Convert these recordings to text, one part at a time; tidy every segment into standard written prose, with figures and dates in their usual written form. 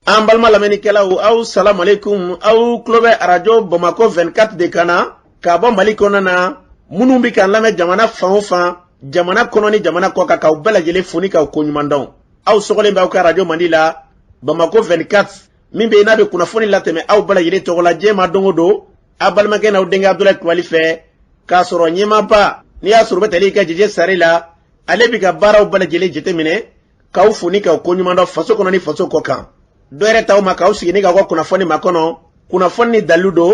An balima lamɛnnikɛlaw, aw salamalekun. Aw tulo bɛ Arajo Bamakɔ 24 de kan na ka bɔ Mali kɔnɔna na. Minnu bɛ k'an lamɛn jamana fan o fan, jamana kɔnɔ ni jamana kɔ kan, k'aw bɛɛ lajɛlen fo ni k'aw koɲuman dɔn. Aw sɔgɔlen bɛ aw ka arajo mandi la, Bamakɔ 24, min bɛ yen n'a bɛ kunnafoni latɛmɛ aw bɛɛ lajɛlen tɔgɔ la diɲɛ ma don o don, aw balimakɛ n'aw denkɛ Abudulayi Kulubali fɛ, k'a sɔrɔ ɲɛmaaba n'i y'a sɔrɔ u bɛ tali kɛ Jeje Sare la, ale bɛ ka baaraw bɛɛ lajɛlen jateminɛ, k'aw fo ni k'aw koɲuman dɔn faso kɔnɔ ni faso kɔ kan. Dɔ yɛrɛ t'aw ma k'aw sigi ni k'aw ka kunnafoni makɔnɔ, kunnafoni ni dalilu don,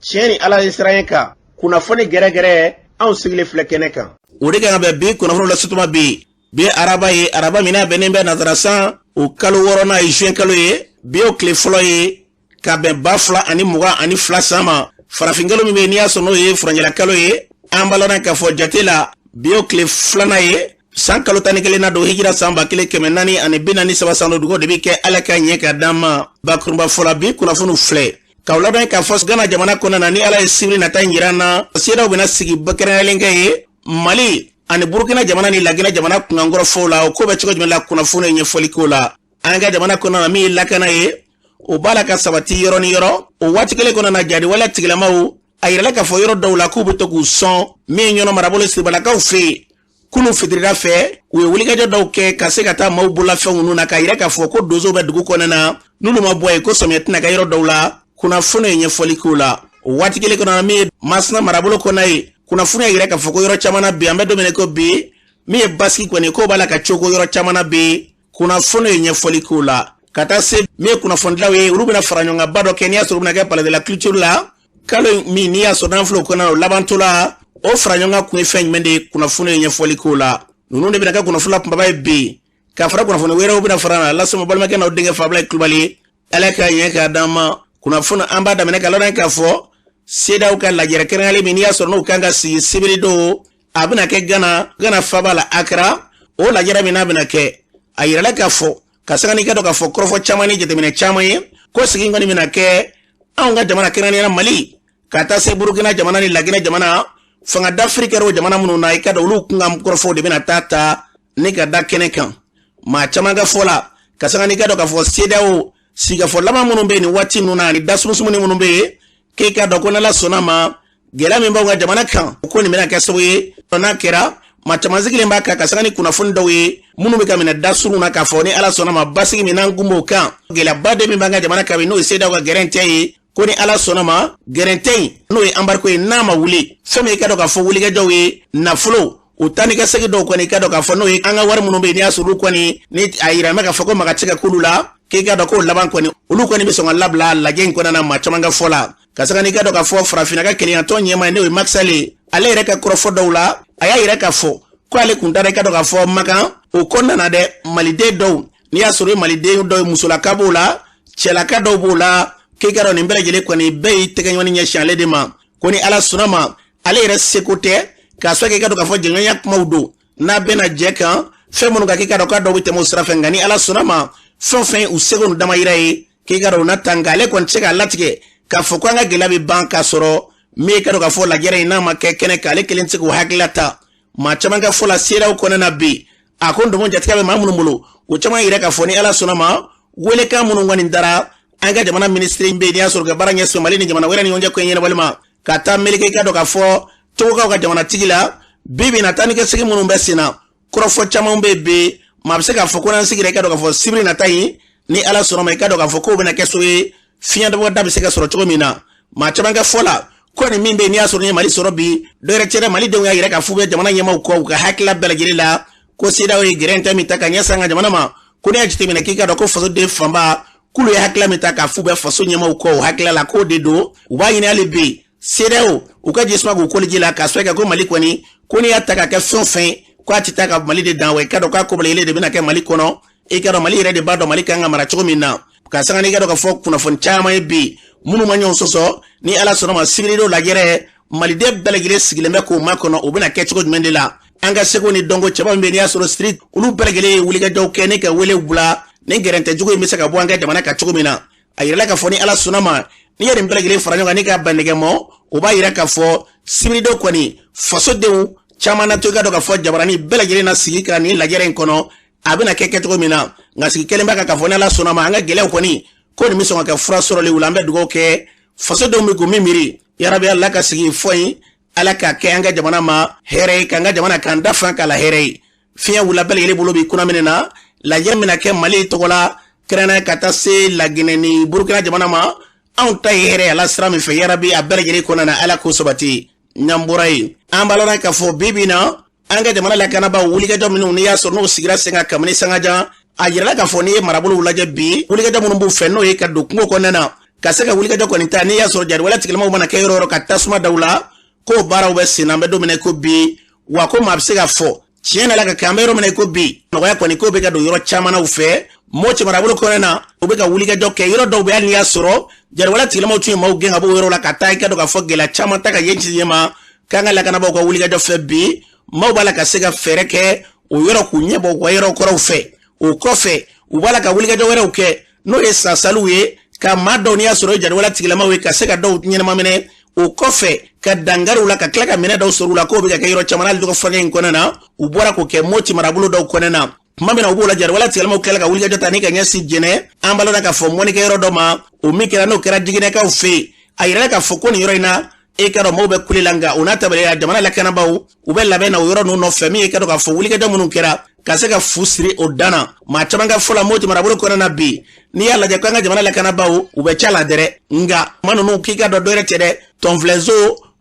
tiɲɛ ni Ala ye siran kan, kunnafoni gɛrɛgɛrɛ, anw sigilen filɛ kɛnɛ kan. O de kan ka bɛn bi kunnafoni lasutuma bi. Bi araba ye, araba min n'a bɛnnen bɛ nazara san o kalo wɔɔrɔnan ye, juin kalo ye. Bi o tile fɔlɔ ye ka bɛn 2022 san ma, farafinkalo min bɛ yen n'i y'a sɔrɔ n'o ye furanjɛla kalo ye. An b'a lɔn k'a fɔ jate la, bi o tile filanan ye, san kalo 11 na don, hijira san 1443 san don. Dugawu de bɛ kɛ Ala ka ɲɛ ka d'an ma. Bakurunba fɔla, bi kunnafoniw filɛ k'aw ladɔn k'a fɔ Gana jamana kɔnɔna na, ni Ala ye sibiri nata in jira an na, CEDEAO bɛna sigi kɛrɛnkɛrɛnlen kɛ ye Mali ani Burukina jamana ni Laginɛ jamana kunkankɔrɔfɔw la. O ko bɛ cogo jumɛn la? Kunnafoni ye ɲɛfɔli k'o la. An ka jamana kɔnɔna na, min ye lakana ye, o b'a la ka sabati yɔrɔ ni yɔrɔ. O waati kelen kɔnɔna na, jadiwale tigilamaw, a yirala k'a fɔ yɔrɔ dɔw la k'u bɛ to k'u sɔn min ye Ɲɔnɔ marabolo Siribalakaw fɛ yen. Kunu fitirida fɛ, u ye wulikajɔ dɔw kɛ ka se ka taa maaw bololafɛnw ninnu na, k'a yira k'a fɔ ko donsow bɛ dugu kɔnɔna na, n'olu ma bɔ yen ko sɔmiya tɛna kɛ yɔrɔ dɔw la. Kunnafoni ye ɲɛfɔli k'o la. O waati kelen kɔnɔna na, min ye Masina marabolo kɔnɔna ye, kunnafoni y'a yira k'a fɔ ko yɔrɔ caman na bi, an bɛ don min na ko bi, min ye basigi kɔni k'o b'a la ka cogo yɔrɔ caman na bi. Kunnafoni ye ɲɛfɔli k'o la. Ka taa se min ye kunnafonidilaw ye, olu bɛna fara ɲɔgɔnkanba dɔ kɛ n'i y'a sɔrɔ u bɛna kɛ Palais de la Culture la kalo min n'i y'a sɔrɔ n'an filɛ o kɔnɔna, o labantɔ la. O fara ɲɔgɔn kan kun ye fɛn jumɛn de ye? Kunnafoni ye ɲɛfɔli k'o la. Ninnu de bɛna kɛ kunnafoni la kunbaba ye bi, ka fara kunnafoni wɛrɛw bɛna fara na lasɔmɔ balimakɛ n'aw denkɛ Fabila Kulubali. Ala ka ɲɛ k'a d'an ma. Kunnafoni an b'a daminɛ ka ladɔn k'a fɔ CEDEAO ka lajɛrɛ kɛrɛnkɛrɛnlen min n'i y'a sɔrɔ n'o kan ka sigi sibiri don, a bɛna kɛ Gana, Gana faba la Akra. O lajɛrɛ min n'a bɛna kɛ, a yirala k'a fɔ ka sanga n'i ka dɔn k'a fɔ kɔrɔfɔ caman ni jateminɛ caman ye ko sigi kɔni bɛna kɛ anw ka jamana, kɛrɛnkɛrɛnnenya la Mali, ka taa se Burukina jamana ni Laginɛ jamana. Fanga dafiri kɛra o jamana minnu na, i ka dɔn olu kunkan kɔrɔfɔw de bɛna taa ta ni ka da kɛnɛ kan. Maa caman ka fɔ la, ka sanga n'i ka dɔn k'a fɔ CEDEAO sigikafɔ laban minnu bɛ yen nin waati ninnu na, ani dasumusumuni minnu bɛ yen, k'e ka dɔn ko n'Ala sɔnna ma, gɛlɛya min b'anw ka jamana kan, ko nin bɛna kɛ sababu ye. N'a kɛra, maa caman sigilen b'a kan ka sanga ni kunnafoni dɔw ye minnu bɛ ka minɛ dasurun na, k'a fɔ ni Ala sɔnna ma, basigi min n'an kun b'o kan, gɛlɛyaba de min b'an ka jamana kan bi, n'o ye CEDEAO ka gɛrɛntɛ ye, ko ni Ala sɔnna ma, gɛrɛntɛ in n'o ye embargo ye, n'a ma wuli, fɛn min i ka dɔn k'a fɔ wulikajɔw ye, nafolo u taa ni ka segin dɔw kɔni, i ka dɔn k'a fɔ n'o ye an ka wari minnu bɛ yen n'i y'a sɔrɔ olu kɔni ni a yira bɛ k'a fɔ ko maga tɛ se ka k'olu la, k'i ka dɔn k'o laban kɔni olu kɔni bɛ sɔn ka labila lajɛ in kɔnɔna na. Maa caman ka fɔ la, ka sanga n'i ka dɔn k'a fɔ farafinna ka kelenyatɔn ɲɛmaa ye, n'o ye Macky Sall ye, ale yɛrɛ ka kɔrɔfɔ dɔw la, a y'a yira k'a fɔ ko ale kun taara i ka dɔn k'a fɔ Makan o kɔnɔna na dɛ, maliden dɔw n'i y'a sɔrɔ i maliden dɔw ye, musolaka b'o la, cɛlaka dɔw b'o la, k'i ka dɔn nin bɛɛ lajɛlen kɔni bɛɛ y'i tɛgɛ ɲɔgɔn ɲɛsin ale de ma, ko ni Ala sɔnna ma, ale yɛrɛ seko tɛ k'a sɔrɔ k'i ka dɔn k'a fɔ jɛɲɔgɔnya kumaw don n'a bɛna jɛ kan fɛn minnu kan, k'i ka dɔn k'a dɔw bɛ tɛmɛ o sira fɛ. Nka ni Ala sɔnna ma, fɛn o fɛn u seko n'u damayira ye, k'i ka dɔn u na ta, nka ale kɔni tɛ se k'a latigɛ k'a fɔ ko an ka gɛlɛya bɛ ban k'a sɔrɔ min ye ka dɔn k'a fɔ lajɛrɛ in n'a ma kɛ kɛnɛ kan, ale kelen tɛ se k'o hakilila ta. Maa caman ka fɔ la, CEDEAO kɔnɔna na bi, a ko ndomo jatigɛ bɛ maa minnu bolo, o caman yɛrɛ k'a fɔ ni Ala sɔnna ma, welekan minnu kɔni dara an ka jamana minisiri bɛ yen n'i y'a sɔrɔ ka baara ɲɛsin Mali ni jamana wɛrɛ ni ɲɔgɔn cɛ ko ɲɛnabɔli ma, ka taa meleke ka dɔn k'a fɔ Togokaw ka jamanatigi la, bi bi na taa ni ka segin minnu bɛ sen na, kɔrɔfɔ caman bɛ bi, maa bɛ se k'a fɔ ko n'an sigira i ka dɔn k'a fɔ sibiri nata in, ni Ala sɔnna ma, i ka dɔn k'a fɔ k'o bɛna kɛ so ye fiɲɛ dɔgɔ da bɛ se ka sɔrɔ cogo min na. Maa caman ka fɔ la, ko nin min bɛ yen n'i y'a sɔrɔ ni ye Mali sɔrɔ bi, dɔ yɛrɛ cɛ dɛ, malidenw y'a yira k'a f'u bɛ jamana ɲɛmaaw kɔ u ka hakilila bɛɛ lajɛlen la, ko CEDEAO ye gɛrɛntɛ min ta ka ɲɛsin an ka jamana ma, ko n'i y'a jateminɛ k'i ka dɔn ko fasoden fanba k'olu ye hakilila min ta k'a f'u bɛ faso ɲɛmaaw kɔ o hakilila la, k'o de don. U b'a ɲini hali bi CEDEAO u ka jisuma k'u koliji la, k'a sɔrɔ kɛ ko Mali kɔni, ko n'i y'a ta ka kɛ fɛn o fɛn, ko a tɛ taa ka Mali de dan wa, i ka dɔn k'a ko bɛɛ de bɛna kɛ Mali kɔnɔ. I ka dɔn Mali yɛrɛ de b'a dɔn Mali kan ka mara cogo min na. Ka sanga n'i ka dɔn k'a fɔ kunnafoni caman ye bi minnu ma ɲɔgɔn sɔsɔ, ni Ala sɔnna ma, sibiridon lajɛrɛ, maliden bɛɛ lajɛlen sigilen bɛ k'o makɔnɔ, o bɛna kɛ cogo jumɛn de la? An ka seko ni dɔnko cɛba min bɛ n'i y'a sɔrɔ street, olu bɛɛ lajɛlen ye wulikajɔw kɛ ni ka wele bila ni gɛrɛntɛ jugu in bɛ se ka bɔ an ka jamana kan cogo min na. A yirala k'a fɔ ni Ala sɔnna ma, n'i ye nin bɛɛ lajɛlen fara ɲɔgɔn kan ni ka bandɛgɛ mɔ, o b'a yira k'a fɔ sibiridon kɔni fasodenw caman na to i ka dɔn k'a fɔ jabarani bɛɛ lajɛlen na sigi ka nin lajɛrɛ in kɔnɔ, a bɛna kɛ kɛcogo min na. Nka sigi kelen b'a kan k'a fɔ ni Ala sɔnna ma, an ka gɛlɛyaw kɔni Ko nin bɛ sɔn ka kɛ fura sɔrɔli u la. An bɛ dugawu kɛ fasodenw bɛ k'u min miiri, yarabi Ala ka sigi fɔ in, Ala k'a kɛ an ka jamana ma hɛrɛ ye, k'an ka jamana k'an da fan k'a la hɛrɛ ye. Fiɲɛ wula bɛɛ lajɛlen bolo bi kunna minɛ na lajɛ bɛna kɛ Mali tɔgɔ la, kɛrɛnkɛrɛn ka taa se Laginɛ ni Burukina jamana ma. Anw ta ye hɛrɛ, Ala sira min fɛ, yarabi a bɛɛ lajɛlen kɔnɔna na, Ala k'o sabati. N'an bɔra yen, an b'a lɔn k'a fɔ bi bi na, an ka jamana lakanabaaw wulikajɔ minnu n'i y'a sɔrɔ n'o sigira sen kan kabini sangajan, a yirala k'a fɔ n'i ye marabolow lajɛ bi, wulikajɔ minnu b'u fɛ, n'o ye ka don kungo kɔnɔna na ka se ka wulikajɔ kɔni ta, n'i y'a sɔrɔ jariwale tigilamaw mana kɛ yɔrɔ yɔrɔ ka tasuma da u la, k'o baaraw bɛ sen na. An bɛ don min na ko bi, wa ko maa bɛ se ka fɔ tiɲɛ na la ka kɛ, an bɛ yɔrɔ min na ko bi, nɔgɔya kɔni k'o bɛ ka don yɔrɔ caman na u fɛ. Moti marabolo kɔnɔna na, u bɛ ka wulikajɔ kɛ yɔrɔ dɔw bɛ, hali n'i y'a sɔrɔ jariwale tigilamaw tun ye maaw gɛn ka bɔ o yɔrɔ la ka taa. I ka dɔn k'a fɔ gɛlɛya caman ta ka yen ci ɲɛ ma k'an ka lakanabaaw ka wulikajɔ fɛ bi, maaw b'a la ka se ka fɛɛrɛ kɛ o yɔrɔ k'u ɲɛ bɔ u ka yɔrɔ kɔrɔw fɛ. O kɔfɛ, u b'a la ka wulikajɔ wɛrɛw kɛ, n'o ye sasaliw ye, ka maa dɔw n'i y'a sɔrɔ ye jariwale tigilamaw ye, ka se ka dɔw ɲɛnama minɛ. O kɔfɛ, ka dangariw la, ka tila ka minɛ dɔw sɔrɔ u la, k'o bɛ ka kɛ yɔrɔ caman. Hali dɔgɔ furankɛ in kɔnɔna na, u bɔra k'o kɛ Moti marabolo dɔw kɔnɔna na. Tuma min na u b'o la, jariwale tigilamaw tilala ka wulikajɔ ta ni ka ɲɛsin Jɛnɛ, an b'a lɔn k'a fɔ mɔnikɛyɔrɔ dɔ ma, o min kɛra, n'o kɛra Jiginɛkaw fɛ yen. A yirala k'a fɔ ko nin yɔrɔ in na, e ka dɔn maaw bɛ kule la, nka o n'a tabaliya, jamana lakanabaaw u bɛ labɛn na o yɔrɔ ninnu nɔfɛ. Min ye ka dɔn k'a fɔ wulikajɔ minnu kɛra ka se ka fu siri o dan na, maa caman ka fɔ la, Moti marabolo kɔnɔna na bi, n'i y'a lajɛ ko an ka jamana lakanabaaw u bɛ ca la dɛrɛ, nka maa ninnu k'i ka dɔn dɔ wɛrɛ tɛ dɛ, tɔnfilɛnso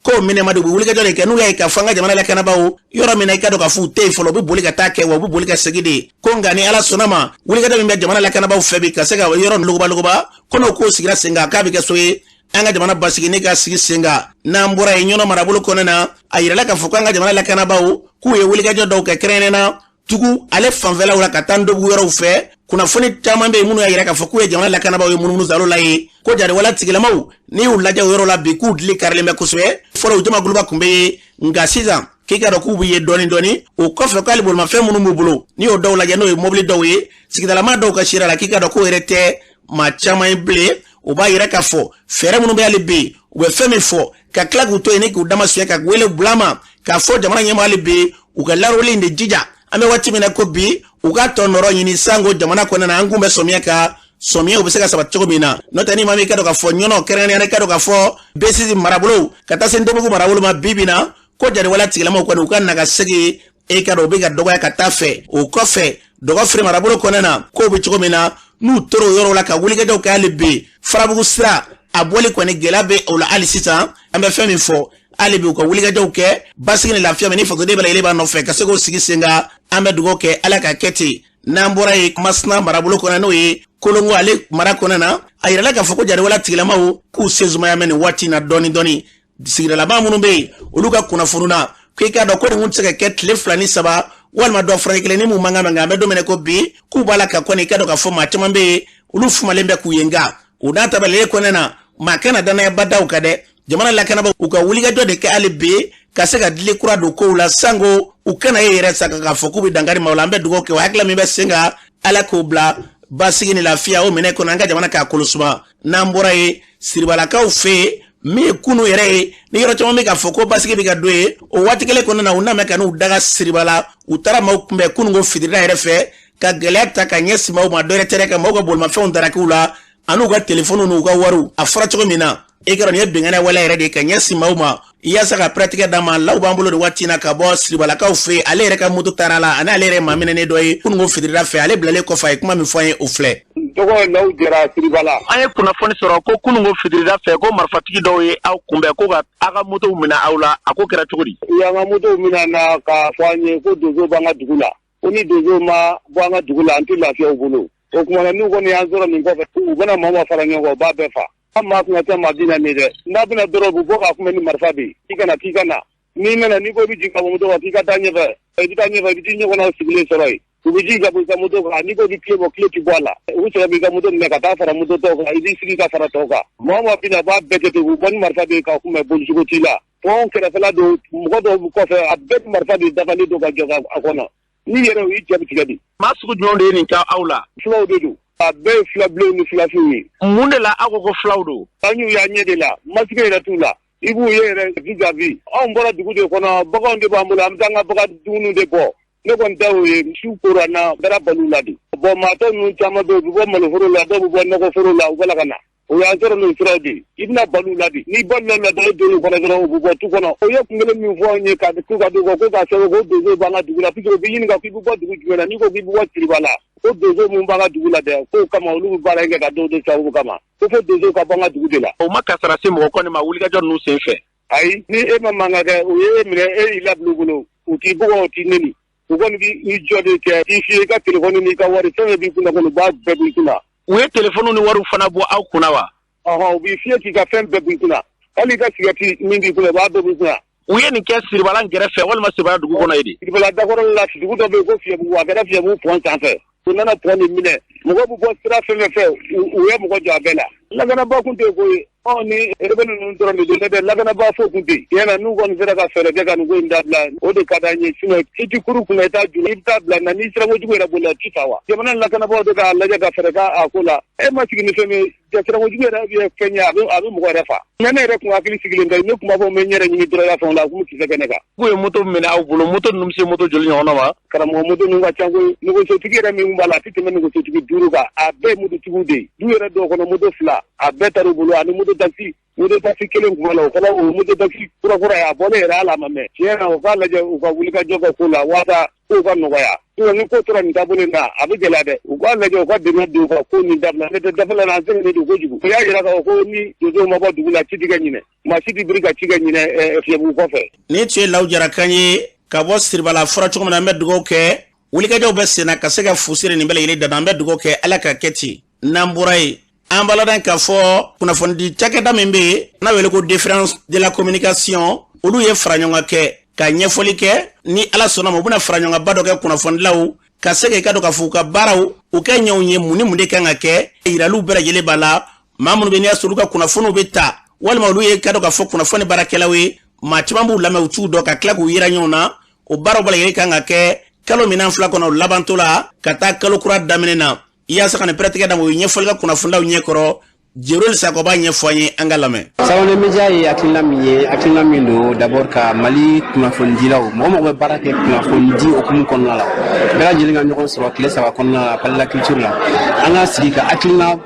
k'o minɛ ma de, u bɛ wulikajɔ de kɛ. N'u y'a ye k'a fɔ an ka jamana lakanabaaw yɔrɔ min na, i ka dɔn k'a fɔ u tɛ yen fɔlɔ, u bɛ boli ka taa kɛ, wa u bɛ boli ka segin de. Ko nka ni Ala sɔnna ma, wulikajɔ min bɛ jamana lakanabaaw fɛ bi ka se ka yɔrɔ logoba logoba, ko n'o ko sigira sen kan, k'a bɛ kɛ so ye an ka jamana basigi ne ka sigi sen kan. N'an bɔra yen, Ɲɔnɔ marabolo kɔnɔna na, a yirala k'a fɔ k'an ka jamana lakanabaaw k'u ye wulikajɔ dɔw kɛ, kɛrɛnkɛrɛnnen na tugu ale fanfɛlaw la ka taa Ndobugu yɔrɔw fɛ. Kunnafoni caman bɛ yen minnu y'a yira k'a fɔ k'u ye jamana lakanabaaw ye munumunu salo la ye, ko jariwala tigilamaw, n'i y'u lajɛ o yɔrɔ la bi, k'u dili karilen bɛ kosɛbɛ. Fɔlɔ, u jamakuluba tun bɛ yen, nka sisan k'i ka dɔn k'u bɛ ye dɔɔni dɔɔni. O kɔfɛ, k'ale bolimafɛn minnu b'u bolo, n'i y'o dɔw lajɛ, n'o ye mobili dɔw ye, sigidalama dɔw ka sira la, k'i ka dɔn k'o yɛrɛ tɛ maa caman ye bilen. O b'a yira k'a fɔ fɛɛrɛ minnu bɛ hali bi, u bɛ fɛn min fɔ ka tila k'u to yen ni k'u dama suɲɛ, ka wele bila ma k'a fɔ jamana ɲɛmaa, hali bi u ka laroli in de jija. An bɛ waati min na ko bi, u ka tɔ nɔrɔ ɲini sanko jamana kɔnɔna na, an kun bɛ sɔmiya ka sɔmiya u bɛ se ka sabati cogo min na. N'o tɛ, ni maa min ka dɔn k'a fɔ Ɲɔnɔ, kɛrɛnkɛrɛnnenya ka dɔn k'a fɔ Besisi marabolo ka taa se Ndobugu marabolo ma, bi bi na ko jariwala tigilamaw kɔni u ka naga segi, e ka dɔn u bɛ ka dɔgɔya ka taa fɛ. O kɔfɛ, Dɔgɔfiri marabolo kɔnɔna na, k'o bɛ cogo min na, n'u tora o yɔrɔ la ka wulikajɔw kɛ, hali bi Farabugu sira a bɔli kɔni gɛlɛya bɛ o la hali sisan. An bɛ fɛn min fɔ, hali bi u ka wulikajɔw kɛ, basigi ni lafiya min ni fasoden bɛɛ lajɛlen b'a nɔfɛ, ka se k'o sigi sen kan. An bɛ dugawu kɛ, Ala ka kɛ ten. N'an bɔra yen, Masina marabolo kɔnɔ, n'o ye Kolongo ale mara kɔnɔna na, a yirala k'a fɔ ko jariwala tigilamaw k'u sensumaya mɛ nin waati na dɔɔni dɔɔni. Sigidalama minnu bɛ yen, olu ka kunnafoni na, ko i k'a dɔn ko nin kun tɛ se ka kɛ tile 2 ni 3 walima dɔ fura kelen ni mun man kan, nka an bɛ don min na ko bi, k'u b'a la ka kɔni i ka dɔn k'a fɔ maa caman bɛ yen, olu fumalen bɛ k'u ye. Nka o n'a tabalilen kɔnɔna na, maa kana danayaba da u kan dɛ. Jamana lakanabaaw u ka wulikajɔ de kɛ hali bi ka se ka dili kura don kow la, sanko u kana e yɛrɛ sa k'a fɔ k'u bɛ dankari maaw la. An bɛ dugawu kɛ, o hakilila min bɛ sen kan, Ala k'o bila basigi ni lafiya o minɛ kɔnɔ, an ka jamana k'a kolosuma. N'an bɔra yen, Siribalakaw fɛ yen, min ye kunu yɛrɛ ye, ni yɔrɔ caman bɛ k'a fɔ ko basigi bɛ ka don yen, o waati kelen kɔnɔna na, u nana ka n'u daga Siribala. U taara maaw kunbɛn kununko fitirida yɛrɛ fɛ, ka gɛlɛya ta ka ɲɛsin maaw ma. Dɔ wɛrɛ tɛ dɛ, ka maaw ka bolimafɛnw darakiw la an'u ka telefɔniw n'u ka wariw. A fɔra cogo min na, e kɛra nin ye bɛnkanɛ wale yɛrɛ de ye ka ɲɛsin maaw ma yaasa ka pɛrɛtigɛ d'a ma. Law b'an bolo nin waati in na ka bɔ Siribalakaw fɛ yen. Ale yɛrɛ ka moto taara la ani ale yɛrɛ maa minɛnen dɔ ye kununko fitirida fɛ. Ale bilalen kɔfɛ, a ye kuma min fɔ an ye, o filɛ. N tɔgɔ ye Law Jara, Siribala. An ye kunnafoni sɔrɔ ko kununko fitirida fɛ, ko marifatigi dɔw ye aw kunbɛn, ko ka aw ka motow minɛ aw la. A ko kɛra cogo di? U y'an ka motow minɛ an na k'a fɔ an ye ko donso b'an ka dugu la, ko ni donso ma bɔ an ka dugu la, an tɛ lafiya u bolo. O tuma na, n'u kɔni y'an sɔrɔ nin kɔfɛ, u bɛna maa ma fara ɲɔgɔn kan, u b'a bɛɛ fa. An maa kun ka ca maa 40 dɛ. N'a bɛna dɔrɔn, u bɛ bɔ k'a kunbɛn ni marifa de ye: k'i kana, k'i ka na. N'i nana, n'i ko i bɛ jigin ka bɔ moto kan, k'i ka taa ɲɛfɛ, i bɛ taa ɲɛfɛ, i bɛ t'i ɲɔgɔnnaw sigilen sɔrɔ yen. U bɛ jigin ka bɔ i ka moto kan. N'i ko i bɛ clé bɔ, clé tɛ bɔ a la. U bɛ sɔrɔ k'i ka moto minɛ ka taa fara moto tɔw kan, i b'i sigi ka fara tɔw kan. Maa o maa bɛ na, a b'a bɛɛ kɛ ten. U bɛ bɔ ni marifa de ye k'a kunbɛn, bolicogo t'i la. Pɔn kɛrɛfɛla don, mɔgɔ dɔw bɛ kɔfɛ, a bɛɛ ni marifa de dafalen don ka jɔ a kɔnɔ. N'i yɛrɛ, u y'i cɛ bɛ tigɛ de. Maa sugu jumɛnw de ye nin kɛ aw la? Fulaw de don. A bɛɛ ye filabilenw ni filafinw ye. Mun de la aw ko ko fulaw don? An y'u y'an ɲɛ de la, masque yɛrɛ t'u la. I b'u ye yɛrɛ vis-à-vis. Anw bɔra dugu de kɔnɔ, baganw de b'an bolo, an bɛ taa an ka bagan dumuniw de bɔ. Ne kɔni ta y'o ye, misiw kora na, n taara balo la de. Bon, maatɔ ninnu caman bɛ yen, u bɛ bɔ maloforo la, dɔw bɛ bɔ nɔgɔforo la, u bɛ la ka na. O y'an sɔrɔ n'o siraw de ye. I bɛna balo la de, n'i balola la dɔrɔn, e donn'u kɔnɔ dɔrɔn, u bɛ bɔ tu kɔnɔ. O ye kun kelen min fɔ anw ye ka k'u ka dugu ko k'a sɛbɛn ko donso b'an ka dugu la, puisque u b'i ɲininka k'i bɛ bɔ dugu jumɛn na. N'i ko k'i bɛ bɔ Siriba la, ko donso mun b'an ka dugu la dɛ, k'o kama olu bɛ baara in kɛ ka dɔw de sababu kama, ko fo donso ka bɔ an ka dugu de la. O ma kasara se mɔgɔ kɔni ma wulikajɔ ninnu sen fɛ? Ayi, ni e ma mankan kɛ, u ye e minɛ, e y'i labila u bolo, u t'i bugɔ, u t'i neni. U kɔni b'i jɔ de kɛ k'i fiyɛ i ka telefɔni n'i ka wari, fɛn fɛn b'i kunna kɔni, u b'a bɛɛ b'i kunna. U ye telefɔniw ni wariw fana bɔ aw kunna wa? Ɔhɔn, u b'i fiyɛ k'i ka fɛn bɛɛ b'i kunna, hali i ka sigɛriti min b'i kunna, u b'a bɛɛ b'i kunna. U ye nin kɛ Siribala gɛrɛfɛ walima Siribala dugu kɔnɔ ye de? Siribala dakɔrɔ la, dugu dɔ bɛ yen ko Fiyɛbugu, a kɛra Fiyɛbugu pɔn sanfɛ. U nana pɔn de minɛ. Mɔgɔ bɛ bɔ sira fɛn fɛn fɛ, u ye mɔgɔ jɔ a bɛɛ la. Lakanabaa kun tɛ yen koyi. Ɔ ni rebelle ninnu dɔrɔn de don, n'o tɛ lakanabaa foyi kun tɛ yen. Tiɲɛ na, n'u kɔni sera ka fɛɛrɛ kɛ ka nin ko in dabila, o de ka d'an ye. Sinon i ti kuru kunna, i t'a ju, i bɛ taa bila na, n'i siranko jugu yɛrɛ bolila, i ti fa wa. Jamana lakanabaaw de k'a lajɛ ka fɛɛrɛ k'a ko la. E ma sigi ni fɛn min ye, siranko jugu yɛrɛ ye fɛn ye, a bɛ mɔgɔ yɛrɛ fa. Nka ne yɛrɛ kun hakili sigilen tɛ, ne tun b'a fɔ n bɛ n yɛrɛ ɲini dɔrɔn fɛnw la, a kun bɛ kisɛ kɛ ne kan. K'u ye moto minɛ aw bolo, moto ninnu bɛ se moto joli ɲɔgɔn ma? Karamɔgɔ, moto ninnu ka ca koyi. Nɛgɛsotigi yɛrɛ min b'a la, a tɛ tɛmɛ nɛgɛsotigi 5 kan. A bɛɛ ye mototigiw de ye. Du yɛrɛ dɔw kɔnɔ, moto 2, a bɛɛ taar'u bolo, ani moto taxi. Moto taxi kelen tun b'a la, o fana o moto taxi kura kura ye, a bɔlen yɛrɛ hali a ma mɛn. Tiɲɛ na, u k'a lajɛ, u ka wuli ka jɔ kɛ ko la, walasa kow ka nɔgɔya. Sinon ni ko tora nin taabolo in na, a bɛ gɛlɛya dɛ. U k'a lajɛ, u ka dɛmɛ don u ka ko nin dabila. N'o tɛ dafɛla la, an sɛgɛnnen don kojugu. O y'a jira k'a fɔ ko ni donsow ma bɔ dugu la, ci tɛ kɛ ɲinɛ. Maa si tɛ biri ka ci kɛ ɲinɛ Fiyɛbugu kɔfɛ. Nin tun ye Law Jara kan ye ka bɔ Siribala. Fɔra cogo min na, an bɛ dugawu kɛ, wulikajɔw bɛ sen na ka se ka fusiri nin bɛɛ lajɛlen dan. An bɛ dugawu kɛ, Ala ka kɛ ten. N'an bɔra yen, an b'a ladɔn k'a fɔ kunnafonidi cakɛda min bɛ yen n'a wele ko Défense de la communication, olu ye fara ɲɔgɔn kɛ ka ɲɛfɔli kɛ. Ni Ala sɔnna ma, u bɛna fara ɲɔgɔnba dɔ kɛ kunnafonidilaw ka se k'i ka dɔn k'a fɔ u ka baaraw u kɛ ɲɛw ye, mun ni mun de kan ka kɛ. Yiraliw bɛɛ lajɛlen b'a la. Maa minnu bɛ n'i y'a sɔrɔ olu ka kunnafoniw bɛ ta, walima olu ye ka dɔn k'a fɔ kunnafoni baarakɛlaw ye, maa caman b'u lamɛn, u t'u dɔn, ka tila k'u yira ɲɔgɔn na. O baaraw bɛɛ lajɛlen kan ka kɛ kalo minɛn 2 kɔnɔ labantɔ la ka taa kalo kura daminɛ na. Yaasa ka nin pɛrɛtigɛ d'a ma, o ye ɲɛfɔli kɛ kunnafonidilaw ɲɛkɔrɔ. Jibril Sakɔ b'a ɲɛfɔ an ye, an ka lamɛn. Salon des médias ye hakilina min ye, hakilina min don, d'abord ka Mali kunnafonidilaw, mɔgɔ mɔgɔ bɛ baara kɛ kunnafonidi hukumu kɔnɔna la, bɛɛ lajɛlen ka ɲɔgɔn sɔrɔ tile 3 kɔnɔna la Palais de la Culture la. An ka sigi ka hakilina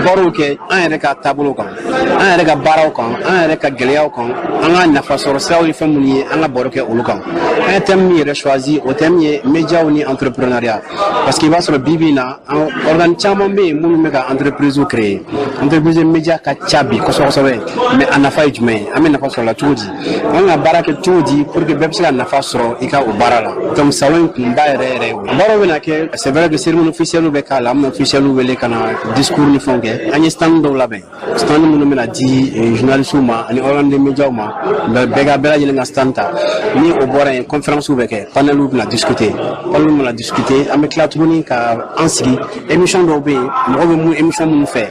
barow kɛ an yɛrɛ ka taabolo kan, an yɛrɛ ka baaraw kan, an yɛrɛ ka gɛlɛyaw kan, an ka nafa sɔrɔ siraw ye fɛn minnu ye, an ka baro kɛ olu kan. An ye thème min yɛrɛ choisi, o thème ye médiaw ni entrepreneuriat, parce que i b'a sɔrɔ bi bi in na, organe caman bɛ yen minnu bɛ ka entreprise créer. Entreprise média ka ca bi kosɛbɛ kosɛbɛ, mais a nafa ye jumɛn ye? An bɛ nafa sɔrɔ la cogo di? An ka baara kɛ cogo di pour que bɛɛ bɛ se ka nafa sɔrɔ i ka o baara la? Donc salon in kunba yɛrɛ yɛrɛ ye o ye. Baaraw bɛna kɛ, c'est vrai que cérémonie officielle bɛ k'a la, an bɛna officiel wele ka na discours ni fɛnw kɛ. An ye stand dɔw labɛn, stand minnu bɛna di journalistes ma ani organe de médias ma, bɛɛ ka bɛɛ lajɛlen ka stand ta. Ni o bɔra yen, conférence bɛ kɛ, panel bɛna discuter, panel bɛna discuter. An bɛ tila tuguni ka an sigi, émission dɔw bɛ yen, mɔgɔw bɛ mun émission minnu fɛ,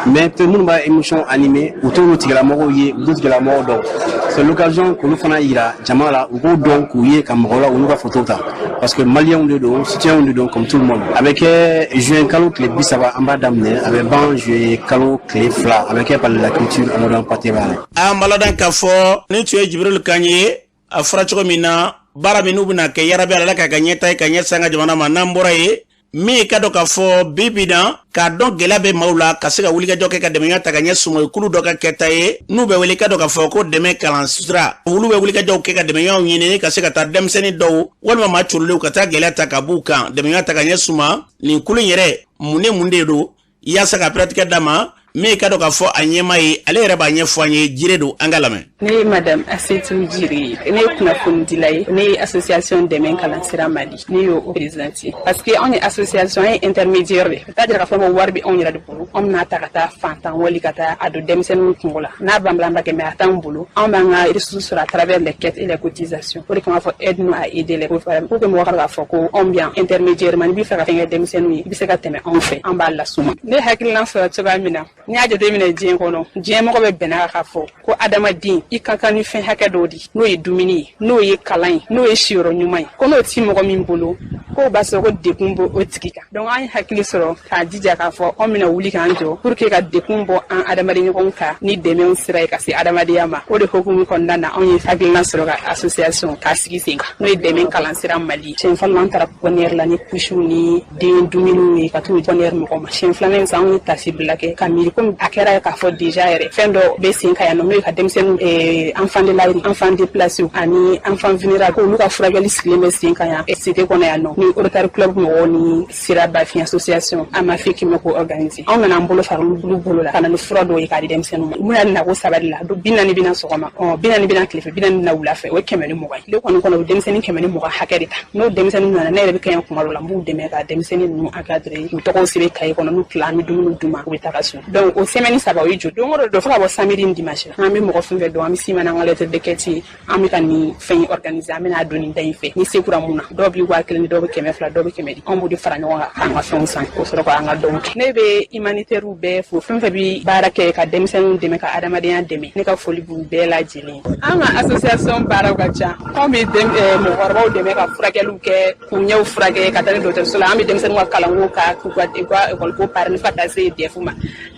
mais peut minnu b'a émission animer, u t'olu tigilamɔgɔw ye, u t'u tigilamɔgɔw dɔn. C'est l'occasion k'olu fana yira jama la, u k'u dɔn, k'u ye ka mɔgɔw la, olu ka photo ta, parce que maliyɛnw de don, citoyens de don comme tout le monde. A bɛ kɛ juin kalo tile 30, an b'a daminɛ, a bɛ ban juillet kalo tile 2. A bɛ kɛ Palais de la Culture, Amadou Hampâté Bâ la. An b'a ladɔn k'a fɔ nin tun ye Jibril kan ye. A fɔra cogo min na, baara min n'u bɛna kɛ, yarabi Ala k'a ka ɲɛta ye ka ɲɛsin an ka jamana ma. N'an bɔra yen, min ka dɔn k'a fɔ bi bi na, k'a dɔn gɛlɛya bɛ maaw la ka se ka wulikajɔ kɛ ka dɛmɛya ta ka ɲɛ suma, kulu dɔ ka kɛta ye n'u bɛ wele ka dɔn k'a fɔ ko Dɛmɛ Kalan Sira, olu bɛ wulikajɔw kɛ ka dɛmɛyaw ɲini ka se ka taa denmisɛnnin dɔw walima maa cololenw ka taa gɛlɛya ta ka b'u kan, dɛmɛya ta ka ɲɛ suma. Nin kulu in yɛrɛ, mun ni mun de don? Yaasa ka pɛrɛtigɛ d'a ma, min ka dɔn k'a fɔ a ɲɛma ye, ale yɛrɛ b'a ɲɛfɔ an ye. Jire don, an ka lamɛn. Ne ye Madame Asetu Jire ye, ne ye kunnafonidila ye, ne ye association Dɛmɛ Kalansira Mali, ne y'o présidente ye, parce que anw ye association, an ye intermédiaire de t'a jira k'a fɔ ko wari bɛ anw yɛrɛ de bolo, anw bɛna ta ka taa fantan wali ka taa a don denmisɛnninw kungo la n'a b'an bolo, an b'a kɛ, mais a t'anw bolo. Anw b'an ka ressources sɔrɔ à travers les quêtes et les cotisations. O de kama fɔ aide nous à aider les pauvres, pour que mɔgɔ ka k'a fɔ ko anw bɛ yan intermédiaire ma. N'i b'i fɛ ka fɛn kɛ denmisɛnninw ye, i bɛ se ka tɛmɛ anw fɛ, an b'a lasuma. Ne hakilina sɔrɔ cogoya min na, n'i y'a jateminɛ diɲɛ kɔnɔ, diɲɛ mɔgɔ bɛ bɛnna k'a fɔ ko adamaden I ka kan ni fɛn hakɛ dɔw di, n'o ye dumuni ye, n'o ye kalan ye, n'o ye siyɔrɔ ɲuman ye, ko n'o ti mɔgɔ min bolo, k'o b'a sɔrɔ ko dekun b'o o tigi kan. Donc an ye hakili sɔrɔ k'a jija k'a fɔ anw bɛna wuli k'an jɔ pour que ka dekun bɔ an adamaden ɲɔgɔn kan ni dɛmɛw sira ye ka se adamadenya ma. O de hukumu kɔnɔna na, anw ye hakilina sɔrɔ ka association k'a sigi sen kan, n'o ye Dɛmɛ Kalansira Mali. Siɲɛ fɔlɔ, an taara pouponnière la ni couches ni den dumuniw ye ka t'u pouponnière mɔgɔw ma. Siɲɛ filanan in sa, anw ye tasi bila kɛ ka miiri komi a kɛra k'a fɔ déjà yɛrɛ fɛn dɔ bɛ sen kan yan nɔ, n'o ye ka denmisɛnninw, enfant de la rue, enfant déplacé ani enfant vulnérable, k'olu ka furakɛli sigilen bɛ sen kan yan cité kɔnɔ yan nɔ, ni Rotary Club mɔgɔw ni Sira Bafin association a ma fi kɛmɛ k'o organiser. Anw nana an bolo fara olu bolo la ka na ni fura dɔw ye k'a di denmisɛnninw ma. Mun y'a nako sabali la, 40 bɛna sɔgɔma, 40 bɛna tilefɛ, 40 bɛna wula fɛ, o ye 120 ye. Tile kɔni kɔnɔ, o denmisɛnnin 120 hakɛ de ta. N'o denmisɛnnin nana, ne yɛrɛ bɛ kɛ yan kuma dɔ la, n b'u dɛmɛ ka denmisɛnnin ninnu encadrer, k'u tɔgɔw sɛbɛn kaye kɔnɔ. N'u tila, an bɛ dumuni d'u ma, u bɛ taga so. Donc o semaine 3, o ye joli don o don fo ka bɔ samedi ni dimanche la. An bɛ mɔgɔ fɛn fɛn dɔn, an bɛ s'i ma n'an ka lettre de quête ye. An bɛ ka nin fɛn in organiser, an bɛna don nin da in fɛ ni se kura mun na. Dɔw bɛ 1000 di, dɔw bɛ 200, dɔw bɛ 100 di. Anw b'o de fara ɲɔgɔn kan k'an ka fɛnw san, o sɔrɔ k'an ka dɔnw kɛ. Ne bɛ humanitaires bɛɛ fo, fɛn fɛn bɛ baara kɛ ka denmisɛnninw dɛmɛ, ka adamadenya dɛmɛ. Ne ka foli b'u bɛɛ lajɛlen. An ka association baaraw ka ca. Anw bɛ mɔgɔkɔrɔbaw dɛmɛ ka furakɛliw kɛ, k'u ɲɛw furakɛ ka taa ni dɔgɔtɔrɔso la. An bɛ denmisɛnninw ka kalanko ka k'u ka école ko parrainer fo ka taa se DEF ma.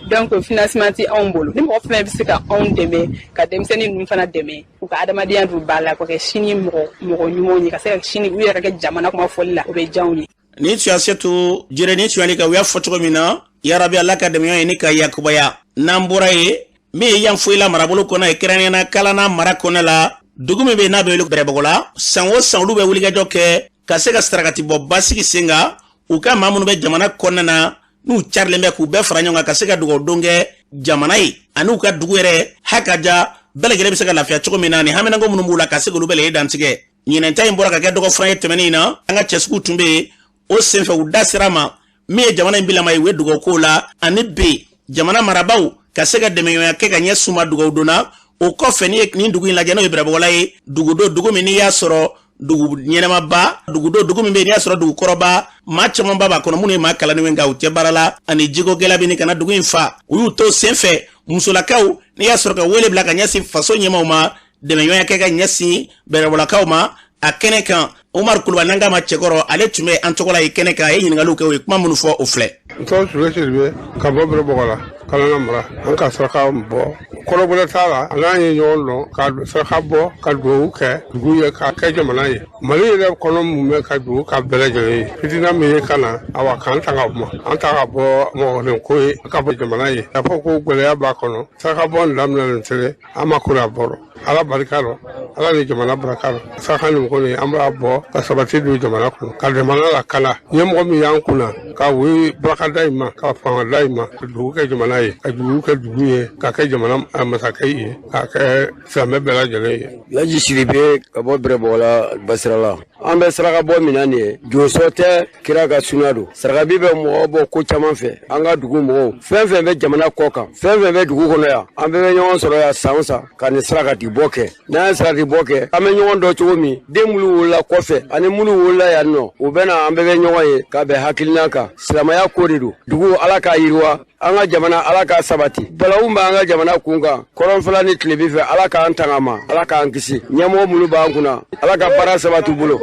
Donc financement tɛ anw bolo. Ni mɔgɔ fɛn bɛ se ka anw dɛmɛ ka denmisɛnnin ninnu fana dɛmɛ u ka adamadenya don ba la, ka kɛ sini mɔgɔ mɔgɔ ɲumanw ye, ka se ka sini u yɛrɛ ka kɛ jamana kuma fɔli la, o bɛ diya anw ye. Nin tun Asetu Jire, nin tun ka u y'a fɔ cogo min na, yarabi Ala ka dɛmɛ ye ni ka yakubaya. N'an bɔra yen, min ye Yanfolila marabolo kɔnɔ ye, kɛrɛnkɛrɛnnenya Kalana mara kɔnɔ la, dugu min bɛ yen n'a bɛ wele Bɛrɛbɔgɔla, san o san olu bɛ wulikajɔ kɛ ka se ka sarakati bɔ basigi sen kan, u ka maa minnu bɛ jamana kɔnɔna na n'u carilen bɛ, k'u bɛɛ fara ɲɔgɔn kan ka se ka dugawu don kɛ jamana ye ani u ka dugu yɛrɛ haka ja bɛɛ lajɛlen bɛ se ka lafiya cogo min na, ni haminanko minnu b'u la, ka se k'olu bɛɛ lajɛlen dantigɛ. Ɲinɛnta in bɔra ka kɛ dɔgɔfuran ye tɛmɛnen in na. An ka cɛsigiw tun bɛ yen o senfɛ, u da sera ma min ye jamana in bilama ye, u ye dugawu k'o la, ani bi jamana marabaaw ka se ka dɛmɛɲɔgɔnya kɛ ka ɲɛ suma dugawu donna o kɔfɛ. N'i ye nin dugu in lajɛ, n'o ye Bɛrɛbɔgɔla ye, dugu don, dugu min n'i y'a sɔrɔ dugu ɲɛnamaba dugu don, dugu min bɛ yen n'i y'a sɔrɔ dugu kɔrɔba, maa camanba b'a kɔnɔ minnu ye maa kalannenw nka u tɛ baara la, ani jiko gɛlɛya bɛ nin kana dugu in fa. U y'u to senfɛ, musolakaw n'i y'a sɔrɔ ka wele bila ka ɲɛsin faso ɲɛmaaw ma, dɛmɛɲɔgɔnya kɛ ka ɲɛsin Bɛrɛbɔlakaw ma a kɛnɛ kan. Umar Kulubali, n'an k'a ma Cɛkɔrɔ, ale tun bɛ an tɔgɔ la ye kɛnɛ kan. A ye ɲininkaliw kɛ, o ye kuma minnu fɔ, o filɛ. N tɔgɔ Sule Sidibe ka bɔ Bɛrɛbɔgɔla, Kalana mara. An ka saraka bɔ, kɔrɔbɔrɔ t'a la, a n'an ye ɲɔgɔn dɔn ka saraka bɔ, ka dugawu kɛ dugu ye, ka kɛ jamana ye, Mali yɛrɛ kɔnɔ mun bɛ, ka dugawu ka bɛɛ lajɛlen ye. Fitina min ye ka na, awa, k'an ta ka ma, an ta ka bɔ mɔgɔ ko ye, ka bɔ jamana ye, k'a fɔ ko gɛlɛya b'a kɔnɔ. Saraka bɔ nin daminɛ nin tɛnɛ, an ma ko a bɔrɔ. Ala barika rɔ, Ala ni jamana barika rɔ. Saraka nin kɔni, an b'a bɔ ka sabati don jamana kɔnɔ, ka jamana lakana. Ɲɛmɔgɔ min y'an kunna, ka wuli baraka da ma, ka fanga da ma, ka dugu kɛ jamana ye, ka dugu kɛ dugu ye, ka kɛ jamana masakɛ ye, ka kɛ silamɛ bɛɛ lajɛlen ye. Laji Siribe ka bɔ Bɛrɛbɔgɔla Basirala. An bɛ saraka bɔ min nin ye, josɔ tɛ, kira ka suna don. Sarakabi bɛ mɔgɔ bɔ ko caman fɛ. An ka dugu mɔgɔw, fɛn fɛn bɛ jamana kɔ kan, fɛn fɛn bɛ dugu kɔnɔ yan, an bɛɛ bɛ ɲɔgɔn sɔrɔ yan san o san ka nin sarakati bɔ kɛ. N'an ye sarakati bɔ kɛ, an bɛ ɲɔgɔn dɔn cogo min, den minnu wolola kɔfɛ ani minnu wolola yan nɔ, u bɛ na, an bɛɛ bɛ ɲɔgɔn ye ka bɛn hakilina kan. Silamɛya ko de don. Dugu, Ala k'a yiriwa. An ka jamana, Ala k'a sabati. Balawu b'an ka jamana kun kan, kɔrɔnfɛla ni tilebi fɛ, Ala k'an tanga ma, Ala k'an kisi. Ɲɛmɔgɔ minnu b'an kunna, Ala ka baara sabati u bolo.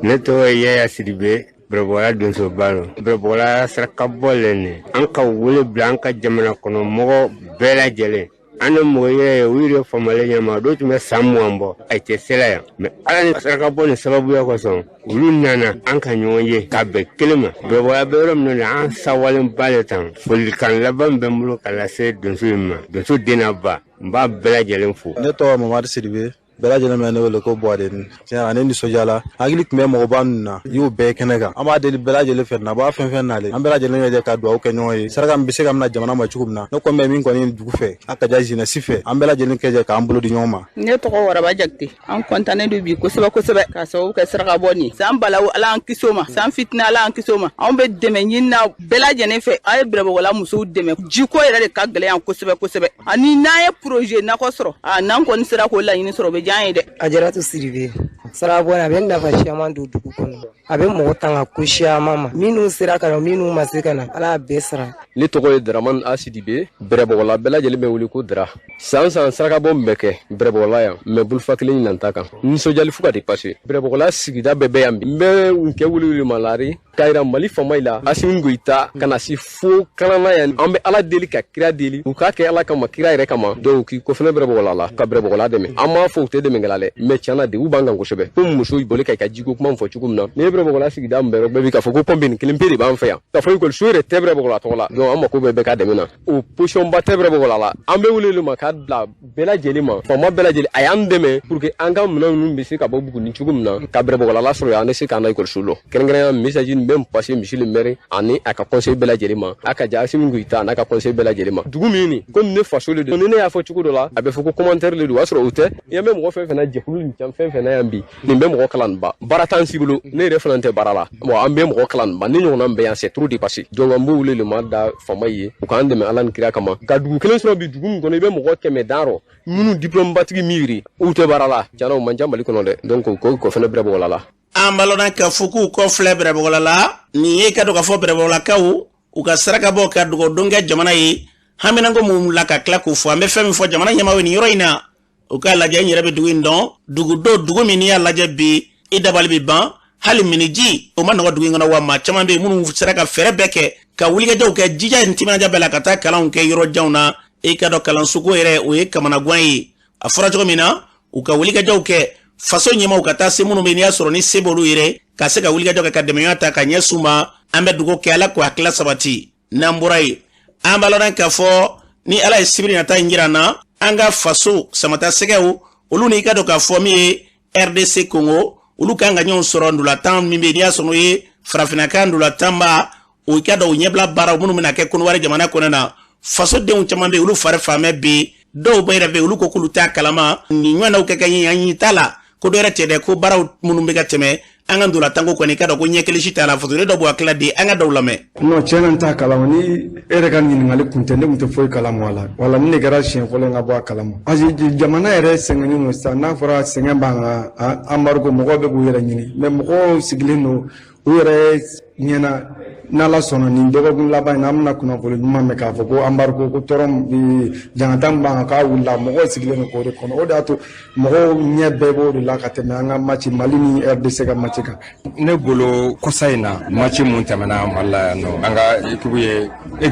Ne tɔgɔ ye Yaya Sidibe, Bɛrɛbɔgɔla donsoba lɔ. Bɛrɛbɔgɔla saraka bɔ le nin, an ka wele bila an ka jamana kɔnɔ mɔgɔ bɛɛ lajɛlen. An ni mɔgɔ yɛrɛ ye, u yɛrɛ famalen ɲɛma, dɔw tun bɛ san 20 bɔ a tɛ sela yan, mɛ Ala ni saraka bɔ nin sababuya kosɔn, olu nana an ka ɲɔgɔn ye ka bɛn kelen ma. Bɛrɛbɔgɔla bɛ yɔrɔ min na, an sawalenba le tan. Folikan laban bɛ n bolo ka lase donso in ma, donso den n'a ba, n b'a bɛɛ lajɛlen fo. Ne tɔgɔ Mamadu Sidibe, bɛɛ lajɛlen bɛ ne wele ko Buwaden. Tiɲɛ ne nisɔndiyala, hakili tun bɛ mɔgɔba ninnu na, i y'o bɛɛ kɛnɛ kan. An b'a deli bɛɛ lajɛlen fɛ, nabaa fɛn fɛn nalen, an bɛɛ lajɛlen ka jɛ ka dugawu kɛ ɲɔgɔn ye, saraka min bɛ se ka mina jamana ma cogo min na. Ne kɔni bɛ min kɔni dugu fɛ, a ka ja jeunesse fɛ, an bɛɛ lajɛlen kɛ jɛ k'an bolo di ɲɔgɔn ma. Ne tɔgɔ Waraba Jakite. An kɔntannen don bi kosɛbɛ kosɛbɛ, k'a sababu kɛ saraka bɔ nin. San balawu, Ala an kisi o ma. San fitinɛ, Ala an kisi o ma. Anw bɛ dɛmɛ ɲini na bɛɛ lajɛlen fɛ. A ye Bɛrɛbɔgɔla musow dɛmɛ, jiko yɛrɛ de ka gɛlɛn yan kosɛbɛ kosɛbɛ, ani n'an ye projet nakɔ sɔrɔ, a n'an kɔni sera k'o laɲini sɔrɔ, o bɛ diya an ye dɛ. Ajaratu Sidibe. Saraka bɔ a bɛ nafa caman don dugu kɔnɔ, a bɛ mɔgɔ tanga ko caman ma. Minnu sera ka na, minnu ma se ka na, Ala y'a bɛɛ sara. Ne tɔgɔ ye Dramane A Sidibe, Bɛrɛbɔgɔla, bɛɛ lajɛlen bɛ wele ko Dra. San san sarakabɔ min bɛ kɛ Bɛrɛbɔgɔla yan, mais bolofa kelen ɲinan ta kan nisɔndiyali fo ka dépasser. Bɛrɛbɔgɔla sigida bɛɛ bɛ yan bi. N bɛ n kɛ welewele lari k'a yira Mali faama la, Asimi Goyita, ka na se fo Kalana yan. An bɛ Ala deli ka kira deli, u k'a kɛ Ala kama, kira yɛrɛ kama. Donc k'i kɔfilɛ Bɛrɛbɔgɔla la ka Bɛrɛbɔgɔla dɛmɛ. An m'a fɔ u tɛ dɛmɛkɛla dɛ, mais tiɲɛ na degun b'an kan kosɛbɛ. Ko muso boli ka i ka jiko kuma fɔ cogo min na, n'i ye Bɛrɛbɔgɔla sigida min bɛɛ bɛɛ k'a fɔ ko pɔnpe nin kelen pe de b'an fɛ yan, k'a fɔ ekɔliso yɛrɛ tɛ Bɛrɛbɔgɔla tɔgɔ la. Donc an mako bɛ bɛɛ ka dɛmɛ na, o position ba tɛ Bɛrɛbɔgɔla la. An bɛ wele ma k'a bila bɛɛ lajɛlen ma, faama bɛɛ lajɛlen, a y'an dɛmɛ pour que an ka minɛn ninnu bɛ se ka bɔ Buguni cogo min na ka Bɛrɛbɔgɔla lasɔrɔ yan, an bɛ se k'an na ekɔliso lɔ. Kɛrɛnkɛrɛnnenya message nin bɛ passer monsieur le maire ani a ka conseil bɛɛ lajɛlen ma, a ka ja Asimi Goyita n'a ka conseil bɛɛ lajɛlen ma. Dugu min nin komi ne faso le don, ni ne y'a fɔ cogo dɔ la, a bɛ fɔ ko commentaire le don, o y'a sɔrɔ o tɛ. I bɛ mɔgɔ fɛn fɛn na, jɛkulu nin can fɛn fɛn na yan bi, nin bɛ mɔgɔ kalanba, baara t'an si bolo, ne yɛrɛ fana tɛ baara la. Bon, an bɛ mɔgɔ kalanba ni ɲɔgɔnna bɛ yan, c'est trop dépassé. Donc an b'o wele le ma da faama ye, u k'an dɛmɛ Ala ni kira kama, ka dugu kelen sɔrɔ bi, dugu min kɔnɔ i bɛ mɔgɔ 100 dan rɔ minnu diplôme batigi miiri u tɛ baara la. Tiɲɛna, o man ca Mali kɔnɔ dɛ. Donc ko kɔ fɛnɛ Bɛrɛbɔgɔla la. An balona ka fɔ k'u kɔ filɛ Bɛrɛbɔgɔla la. Nin ye ka dɔn k'a fɔ Bɛrɛbɔgɔlakaw u ka saraka bɔ ka dugawudon kɛ jamana ye, haminanko mun la ka tila k'o fɔ. An bɛ fɛn min fɔ jamana ɲɛmaaw ye nin yɔrɔ in na, u k'a lajɛ. N yɛrɛ bɛ dugu in dɔn, dugu do dugu min n'i y'a lajɛ bi, i dabali bɛ ban. Hali miniji o ma nɔgɔ dugu in kɔnɔ. Wa maa caman bɛ yen minnu sera ka fɛɛrɛ bɛɛ kɛ ka wulikajɔw kɛ, jija ni timinadiya bɛɛ la, ka taa kalanw kɛ yɔrɔ janw na. I ka dɔn kalansoko yɛrɛ, o ye kamanagan ye. A fɔra cogo min na, u ka wulikajɔw kɛ, faso ɲɛmaw ka taa se minnu bɛ, n'i y'a sɔrɔ ni se b'olu yɛrɛ, ka se ka wulikajɔ kɛ ka dɛmɛɲɔgɔn ta ka ɲɛsin u ma. An bɛ dugawu kɛ, Ala k'o hakilila sabati. N'an bɔra yen, an b'a lɔn k'a fɔ ni Ala ye sibiri nata in jira an na, an ka faso samata sɛgɛw olu ni i ka dɔn k'a fɔ min ye RDC Congo, olu kan ka ɲɔgɔn sɔrɔ ndolatan min bɛ yen, n'i y'a sɔrɔ n'o ye farafinna ndolatanba o, i ka dɔn o ɲɛbila baaraw minnu bɛna kɛ Kɔnɔwari jamana kɔnɔ na. Fasodenw caman bɛ yen, olu fari faamɛ bi, dɔw bɛ yɛrɛ bɛ yen, olu ko k'olu t'a kalama nin ɲɔgɔnnaw kɛ ka ɲɛ an ɲi t'a la ko dɔ yɛrɛ tɛ dɛ, ko baaraw minnu bɛ ka tɛmɛ an ka ndolatanko kɔni, i ka dɔn ko ɲɛ kelen si t'a la. Fasoden dɔ b'o hakilila di, an ka dɔw lamɛn. Non, tiɲɛ na, n t'a kalama. Ni e yɛrɛ ka ɲininkali kun tɛ, ne tun tɛ foyi kalama a la. Wala ni ne kɛra siɲɛ fɔlɔ ye ka bɔ a kalama, parce que jamana yɛrɛ sɛgɛnnen don sisan. N'a fɔra sɛgɛn b'an kan, embargo, mɔgɔw bɛ k'u yɛrɛ ɲini, mais mɔgɔw sigilen don u yɛrɛ ɲɛna. N'Ala sɔnna, nin dɔgɔkun laban in na, an bɛna kunnafoni ɲuman mɛn k'a fɔ ko embargo ko tɔɔrɔ jangata min b'an kan k'a wulila. Mɔgɔw sigilen don k'o de kɔnɔ. O de y'a to mɔgɔw ɲɛ bɛɛ b'o de la ka tɛmɛ an ka match Mali ni RDC ka match kan. Ne bolo, kɔsa in na, match mun tɛmɛna Mali la yan nɔ, an ka équipe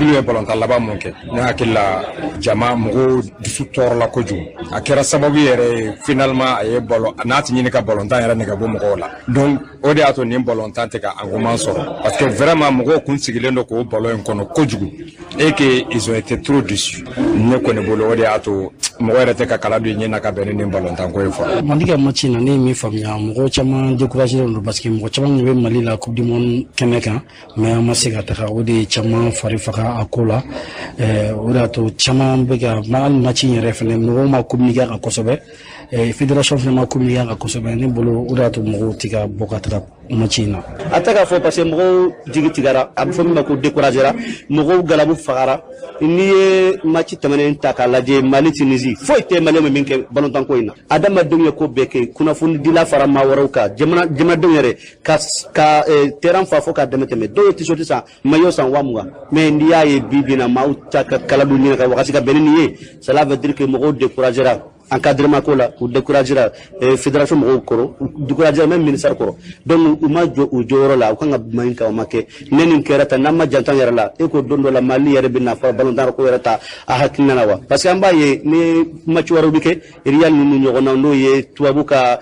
ye balontan laban mun kɛ, ne hakili la, jama mɔgɔw dusu tɔɔrɔla kojugu. A kɛra sababu yɛrɛ ye finalement a ye ballon n'a ti ɲini ka balontan yɛrɛ nɛgɛ bɔ mɔgɔw la. Donc o de y'a to nin balontan tɛ ka engouement sɔrɔ, parce que vraiment mɔgɔw kun sigilen don k'o ballon in kɔnɔ kojugu et que ils ont été trop déçus. Ne kɔni bolo, o de y'a to mɔgɔ yɛrɛ tɛ ka kala don i ɲɛ na ka bɛn ni nin balontan ko ye fɔlɔ. Mali ka match in na, ne ye min faamuya, mɔgɔ caman découragé don, parce que mɔgɔ caman de bɛ Mali la Coupe du monde kɛnɛ kan, mais an ma se ka taga. O de ye caman fari faga a ko la. O de y'a to caman bɛ ka hali match in yɛrɛ fɛnɛ, mɔgɔw ma communiquer a kan kosɛbɛ, fédération fɛnɛ ma communiquer a kan kosɛbɛ. Ne bolo, o de y'a to mɔgɔw tɛ ka bɔ ka taga match in na. A tɛ k'a fɔ parce que mɔgɔw jigi tigɛra, a bɛ fɔ min ma ko découragera, mɔgɔw galabu fagara. N'i ye match tɛmɛnen ta k'a lajɛ, Mali Tunisie, foyi tɛ Maliyɛnw bɛ min kɛ balontanko in na. Adamadenw ye ko bɛɛ kɛ, kunnafonidila fara maa wɛrɛw kan, jamana jamanadenw yɛrɛ ka terrain fa fo k'a dama tɛmɛ. Dɔw ye t-shirt san, maillot san 20 000. Mais n'i y'a ye bi bi in na, maaw ta ka kala don ɲini ka wagati ka bɛn ni nin ye, cela veut dire que mɔgɔw découragera encadrement ko la, u découragera fédération mɔgɔw kɔrɔ, u découragera même ministère kɔrɔ. Donc u ma jɔ u jɔyɔrɔ la, u kan ka maɲi ka o ma kɛ. Ne nin kɛra tan, n'an ma janto an yɛrɛ la, e ko don dɔ la Mali yɛrɛ bɛ na fɔ balontan ko yɛrɛ ta a hakilina na wa? Parce que an b'a ye ni match wɛrɛw bɛ kɛ, Real ninnu ɲɔgɔnna, n'o ye tubabu ka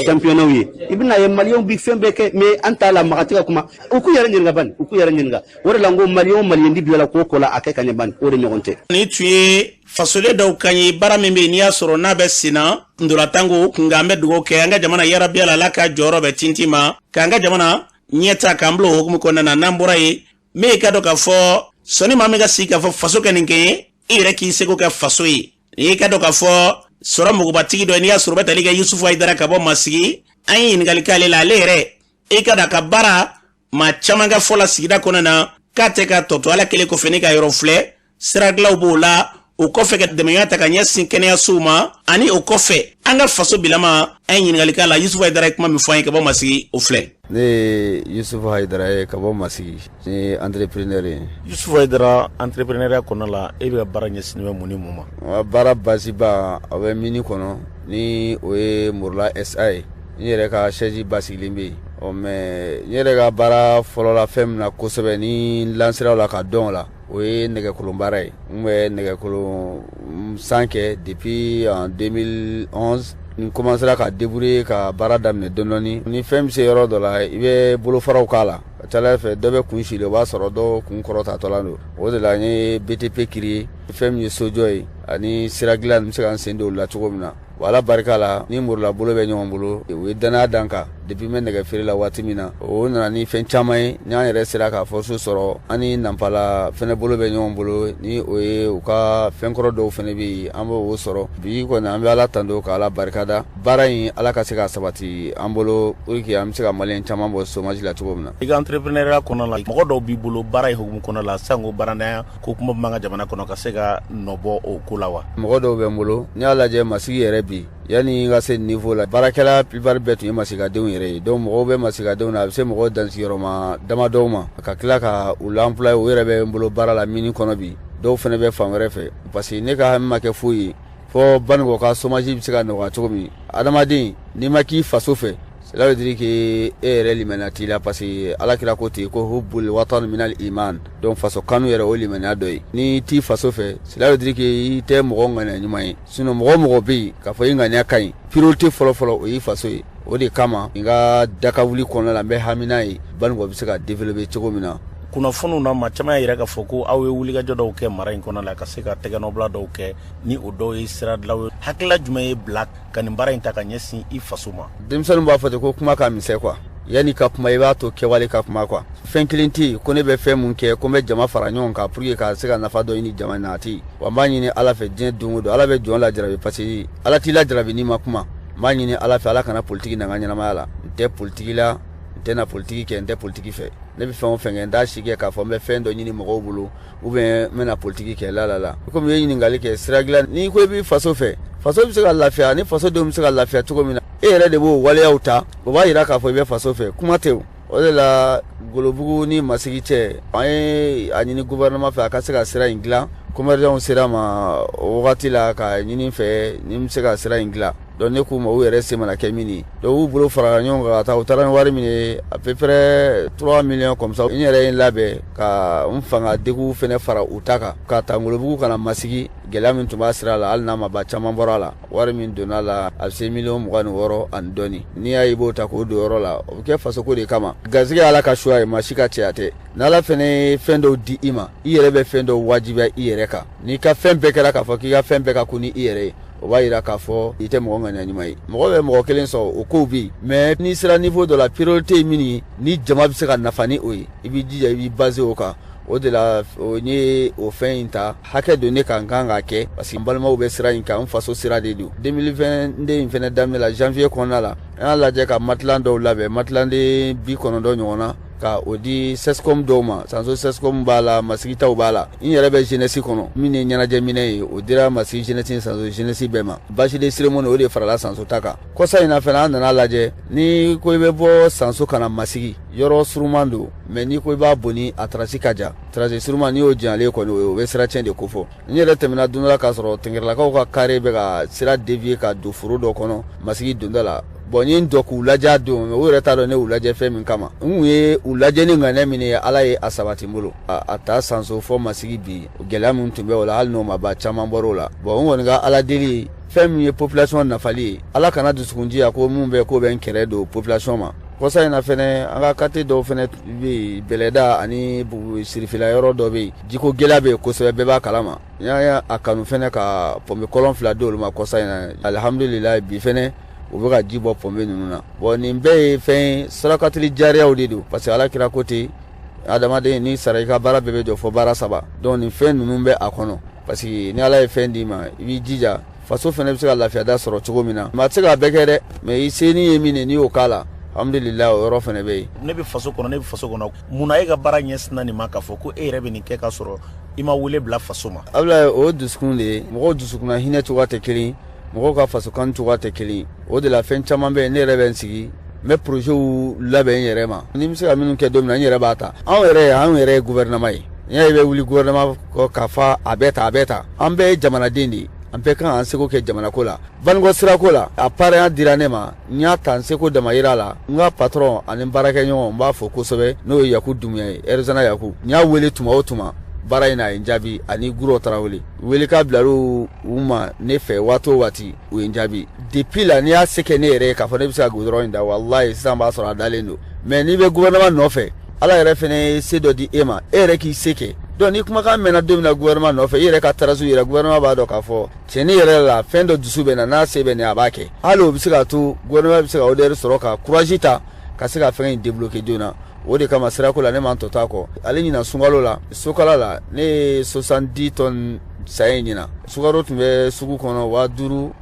championnat ye, i bɛna ye Maliyɛnw bɛ fɛn bɛɛ kɛ, mais an t'a la maga tɛ ka kuma. U k'u yɛrɛ ɲininka bani, u k'u yɛrɛ ɲininka. O de la n ko Maliyɛn o Maliyɛn di bilala ko o ko la, a kɛ ka ɲɛ bani, o de ɲɔgɔn tɛ. Nin tun ye fasoden dɔw kan ye, baara min bɛ yen n'i y'a sɔrɔ n'a bɛ sen na ndolatanko kun kan. An bɛ dugawu kɛ an ka jamana yarabiya la, Ala ka jɔyɔrɔ bɛ tintin ma k'an ka jamana ɲɛta k'an bila o hukumu kɔnɔna na. N'an bɔra yen, min ye ka dɔn k'a fɔ sɔnni maa min ka sigi k'a fɔ faso kɛ nin kɛ ye, i yɛrɛ k'i seko kɛ faso ye. N'i ka dɔn k'a fɔ sɔrɔ mugubatigi dɔ, n'i y'a sɔrɔ o bɛ tali kɛ Yusufu Hayidara ka bɔ Masigi, an ye ɲininkali k'ale la. Ale yɛrɛ, i ka dɔn a ka baara, maa caman ka fɔ la sigida kɔnɔna na k'a tɛ ka tɔtɔ Ala kelen kɔfɛ ni ka yɔrɔ filɛ, siradilanw b'o la. O kɔfɛ ka dɛmɛya ta ka ɲɛsin kɛnɛyasow ma, ani o kɔfɛ an ka faso bilama. An ye ɲininkali k'a la. Yusufu Hayidara ye kuma min fɔ an ye ka bɔ Masigi, o filɛ. Ne ye Yusufu Hayidara ye ka bɔ Masigi, ne ye entrepreneur ye. Yusufu Hayidara, entrepreneuriat kɔnɔna la, e bɛ ka baara ɲɛsinnen bɛ mun ni mun ma? N ka baara basiba, a bɛ mine kɔnɔ, ni o ye Morola SA ye. N yɛrɛ ka siège basigilen bɛ yen. Ɔ mais n yɛrɛ ka baara fɔlɔla fɛn min na kosɛbɛ ni n lancera o la ka dɔn o la, o ye nɛgɛkolon baara ye. N bɛ nɛgɛkolon san kɛ depuis en 2011. N commencera ka débrouiller ka baara daminɛ dɔɔni dɔɔni. Ni fɛn bɛ se yɔrɔ dɔ la, i bɛ bolofaraw k'a la. Ka ca ala fɛ, dɔ bɛ kun sili, o b'a sɔrɔ dɔw kun kɔrɔtatɔla don. O de la n ye BTP créer, fɛn min ye sojɔ ye ani sira dilan, n bɛ se ka n sen don o la cogo min na. Wa Ala barika la, ni Morola bolo bɛ ɲɔgɔn bolo, u ye danaya da n kan depuis n bɛ nɛgɛ feere la waati min na. O nana ni fɛn caman ye. Ni an yɛrɛ sera ka force sɔrɔ, an ni Nanpala fɛnɛ bolo bɛ ɲɔgɔn bolo, ni o ye u ka fɛnkɔrɔ dɔw fɛnɛ bɛ yen, an b'o sɔrɔ. Bi kɔni, an bɛ Ala tando ka Ala barikada. Baara in, Ala ka se ka sabati an bolo pour que an bɛ se ka maliyɛn caman bɔ chômage la cogo min na. I ka entrepreneuriat kɔnɔna la, mɔgɔ dɔw b'i bolo baara in hukumu kɔnɔna la, sanko baarantanya ko kuma b'an ka jamana kɔnɔ, ka se ka nɔbɔ o ko la wa? Mɔgɔ dɔw bɛ n bolo. N'i y'a lajɛ Masigi yɛrɛ bi, yanni n ka se niveau la, baarakɛla plupart bɛɛ tun ye masikadenw yɛrɛ ye. Donc mɔgɔw bɛ masikadenw na, a bɛ se mɔgɔw dansigiyɔrɔma damadɔw ma, ka tila ka u l'employé. U yɛrɛ bɛ n bolo baara la mine kɔnɔ bi. Dɔw fana bɛ fan wɛrɛ fɛ, parce que ne ka hami ma kɛ foyi ye fɔ Banikɔ ka chômage bɛ se ka nɔgɔya cogo min. Adamaden, n'i ma k'i faso fɛ, cela veut dire que e yɛrɛ limaniya t'i la, parce que Ala kira ko ten ko hubbul watan minal iman. Donc faso kanu yɛrɛ, o limaniya dɔ ye. N'i t'i faso fɛ, cela veut dire que i tɛ mɔgɔ ŋaniya ɲuman ye. Sinon mɔgɔ o mɔgɔ bɛ yen k'a fɔ i ŋaniya ka ɲi, priorité fɔlɔfɔlɔ, o y'i faso ye. O de kama n ka dakawuli kɔnɔna la, n bɛ hamina ye Banikɔ bɛ se ka développer cogo min na. Kunnafoniw na, maa caman y'a yira k'a fɔ ko aw ye wulikajɔ dɔw kɛ mara in kɔnɔ la ka se ka tɛgɛnɔbila dɔw kɛ, ni o dɔw ye sira dilanw ye. Hakilila jumɛn ye bila ka nin baara in ta ka ɲɛsin i faso ma? Denmisɛnninw b'a fɔ ten ko kuma ka misɛn quoi. Yanni ka kuma, i b'a to kɛwale ka kuma quoi. Fɛn kelen tɛ yen ko ne bɛ fɛn mun kɛ, ko n bɛ jama fara ɲɔgɔn kan pour que ka se ka nafa dɔ ɲini jama na, a tɛ yen. Wa n b'a ɲini Ala fɛ diɲɛ don o don, Ala bɛ jɔn lajarabi, parce que Ala t'i lajarabi n'i ma kuma. N b'a ɲini Ala fɛ, Ala kana politiki na n ka ɲɛnamaya la. N tɛ politiki la, n tɛna politiki kɛ, n tɛ politiki fɛ. Ne bɛ fɛn o fɛn kɛ, n t'a si kɛ k'a fɔ n bɛ fɛn dɔ ɲini mɔgɔw bolo ou bien n bɛna politiki kɛ la la la. Komi i ye ɲininkali kɛ sira dilan, n'i ko i b'i faso fɛ, faso bɛ se ka lafiya ni fasodenw bɛ se ka lafiya cogo min na, e yɛrɛ de b'o waleyaw ta, o b'a yira k'a fɔ i bɛ faso fɛ. Kuma tɛ o. O de la Golobugu ni Masigi cɛ, an ye a ɲini gouvernement fɛ a ka se ka sira in dilan. Commerçants sera ma o wagati la ka ɲini fɛ ni n bɛ se ka sira in dilan. Donc ne k'u ma, u yɛrɛ se mana kɛ min ye, donc u bolo fara ɲɔgɔn kan ka taa. U taara ni wari min ye, à peu près 3 millions comme ça. N yɛrɛ ye n labɛn ka n fanga degun fɛnɛ fara u ta kan ka taa Ngolobugu ka na Masigi. Gɛlɛya min tun b'a sira la, hali n'a ma ban, caman bɔra a la. Wari min donna a la, a bɛ se miliyɔn 26 ani dɔɔni. N'i y'a ye i b'o ta k'o don yɔrɔ la, o bɛ kɛ fasoko de kama. Garisɛgɛ Ala ka choix ye, maa si ka cɛya tɛ. N'Ala fɛnɛ ye fɛn dɔw di i ma, i yɛrɛ bɛ fɛn dɔw wajibiya i yɛrɛ kan. N'i ka fɛn bɛɛ kɛra k'a fɔ k'i ka fɛn bɛɛ ka kun ni i yɛrɛ ye, o b'a yira k'a fɔ i tɛ mɔgɔ ŋaniya ɲuman ye. Mɔgɔ bɛ mɔgɔ kelen sɔrɔ, o kow bɛ yen, mais n'i sera niveau dɔ la, priorité ye min ye, ni jama bɛ se ka nafa ni o ye, i b'i jija, i b'i baser o kan. O de la n ye o fɛn in ta, hakɛ don ne kan, kan k'a kɛ, parce que n balimaw bɛ sira in kan, n faso sira de don. 2022 in fɛnɛ daminɛ la, janvier kɔnɔna la, an y'a lajɛ ka matelas dɔw labɛn, matelas den 90 ɲɔgɔn na, ka o di CSCOM dɔw ma. Sanso CSCOM b'a la, Masigi taw b'a la. N yɛrɛ bɛ jeunesse kɔnɔ, min ye ɲɛnajɛ minɛ ye, o dira Masigi jeunesse ni Sanso jeunesse bɛɛ ma. Bâche de cérémonie, o de farala Sanso ta kan. Kɔsa in na fɛnɛ, an nana lajɛ, ni ko i bɛ bɔ Sanso ka na Masigi, yɔrɔ suruman don, mais n'i ko i b'a boni, a tracé ka jan. Tracé suruman, n'i y'o janyalen kɔni, o bɛ sira tiɲɛ de kofɔ. N yɛrɛ tɛmɛna don dɔ la k'a sɔrɔ tɛnkɛrɛlakaw ka carré bɛ ka sira dévier ka don foro dɔ kɔnɔ Masigi donda la. Bon, n ye n jɔ k'u lajɛ a don, mais u yɛrɛ t'a dɔn ne y'u lajɛ fɛn min kama. N kun ye u lajɛ ni ŋaniya min ye, Ala ye a sabati n bolo. A ta Sanso fɔ Masigi bi, gɛlɛya min tun bɛ o la, hali n'o ma ban, caman bɔr'o la. Bon, n kɔni ka Ala deli, fɛn min ye population nafali ye, Ala kana dusukunjiya ko mun bɛ ko bɛ n kɛrɛ don population ma. Kɔsa in na fɛnɛ, an ka quartier dɔw fɛnɛ bɛ yen, Bɛlɛda ani Sirifila yɔrɔ dɔ bɛ yen, jiko gɛlɛya bɛ yen kosɛbɛ, bɛɛ b'a kalama. N y'a a kanu fɛnɛ ka pɔnpe kɔlɔn 2 di olu ma kɔsa in na. Alihamudulilayi, bi fɛnɛ u bɛ ka ji bɔ pɔnpe ninnu na. Bon, nin bɛɛ ye fɛn ye, sarakatili jariyaw de don, parce que Ala kira ko ten, adamaden n'i sara, i ka baara bɛɛ bɛ jɔ fɔ baara 3. Donc nin fɛn ninnu bɛ a kɔnɔ, parce que ni Ala ye fɛn d'i ma, i b'i jija faso fɛnɛ bɛ se ka lafiyada sɔrɔ cogo min na. Maa tɛ se k'a bɛɛ kɛ dɛ, mais i senin ye min ye, n'i y'o k'a la, alhamdulilayi, o yɔrɔ fɛnɛ bɛ yen. Ne bɛ faso kɔnɔ, ne bɛ faso kɔnɔ. Mun na e ka baara ɲɛsinna nin ma, k'a fɔ ko e yɛrɛ bɛ nin kɛ k'a sɔrɔ I ma wele bila faso ma. Abulayi, o dusukun de ye. Mɔgɔw dusukunna hinɛ cogoya tɛ kelen, mɔgɔw ka fasokan cogoya tɛ kelen. O de la, fɛn caman bɛ yen, ne yɛrɛ bɛ n sigi, n bɛ projetw labɛn n yɛrɛ ma. Ni n bɛ se ka minnu kɛ don min na, n yɛrɛ b'a ta. Anw yɛrɛ ye gouvernement ye. N'i y'a ye i bɛ wuli gouvernement kɔ k'a fɔ a bɛɛ ta, a bɛɛ ta, an bɛɛ ye jamanaden de ye. An bɛɛ kan k'an seko kɛ jamanako la. Banikɔ sirako la, a parrain dira ne ma, n y'a ta n seko damayira la. N ka patron ani n baarakɛɲɔgɔn, n b'a fɔ kosɛbɛ, n'o ye Yaku Dumuya ye, Ɛrizana Yaku. N y'a wele tuma o tuma baara in na, a ye n jaabi, ani Guro Tarawele. Wele ka bilar'u u ma ne fɛ waati o waati, u ye n jaabi. Depuis la, n'i y'a se kɛ ne yɛrɛ ye k'a fɔ ne bɛ se ka goudron in da, walayi, sisan b'a sɔrɔ a dalen don. Mais n'i bɛ gouvernement nɔfɛ, Ala yɛrɛ fɛnɛ ye se dɔ di e ma, e yɛrɛ k'i se kɛ. Donc ni kumakan mɛnna don min na gouvernement nɔfɛ, i yɛrɛ ka trace yɛrɛ, gouvernement b'a dɔn k'a fɔ cɛnni yɛrɛ la, fɛn dɔ dusu bɛ na n'a se bɛ nin, a b'a kɛ. Hali o bɛ se k'a to gouvernement bɛ se ka ODR sɔrɔ ka courage ta ka se ka fɛn in débloquer joona. O de kama sirako la, ne m'an tɔ to a kɔ. Ale ɲina sunkalo la, sokala la, ne ye 70 tonnes san ye. Ɲina sukaro tun bɛ sugu kɔnɔ 5500,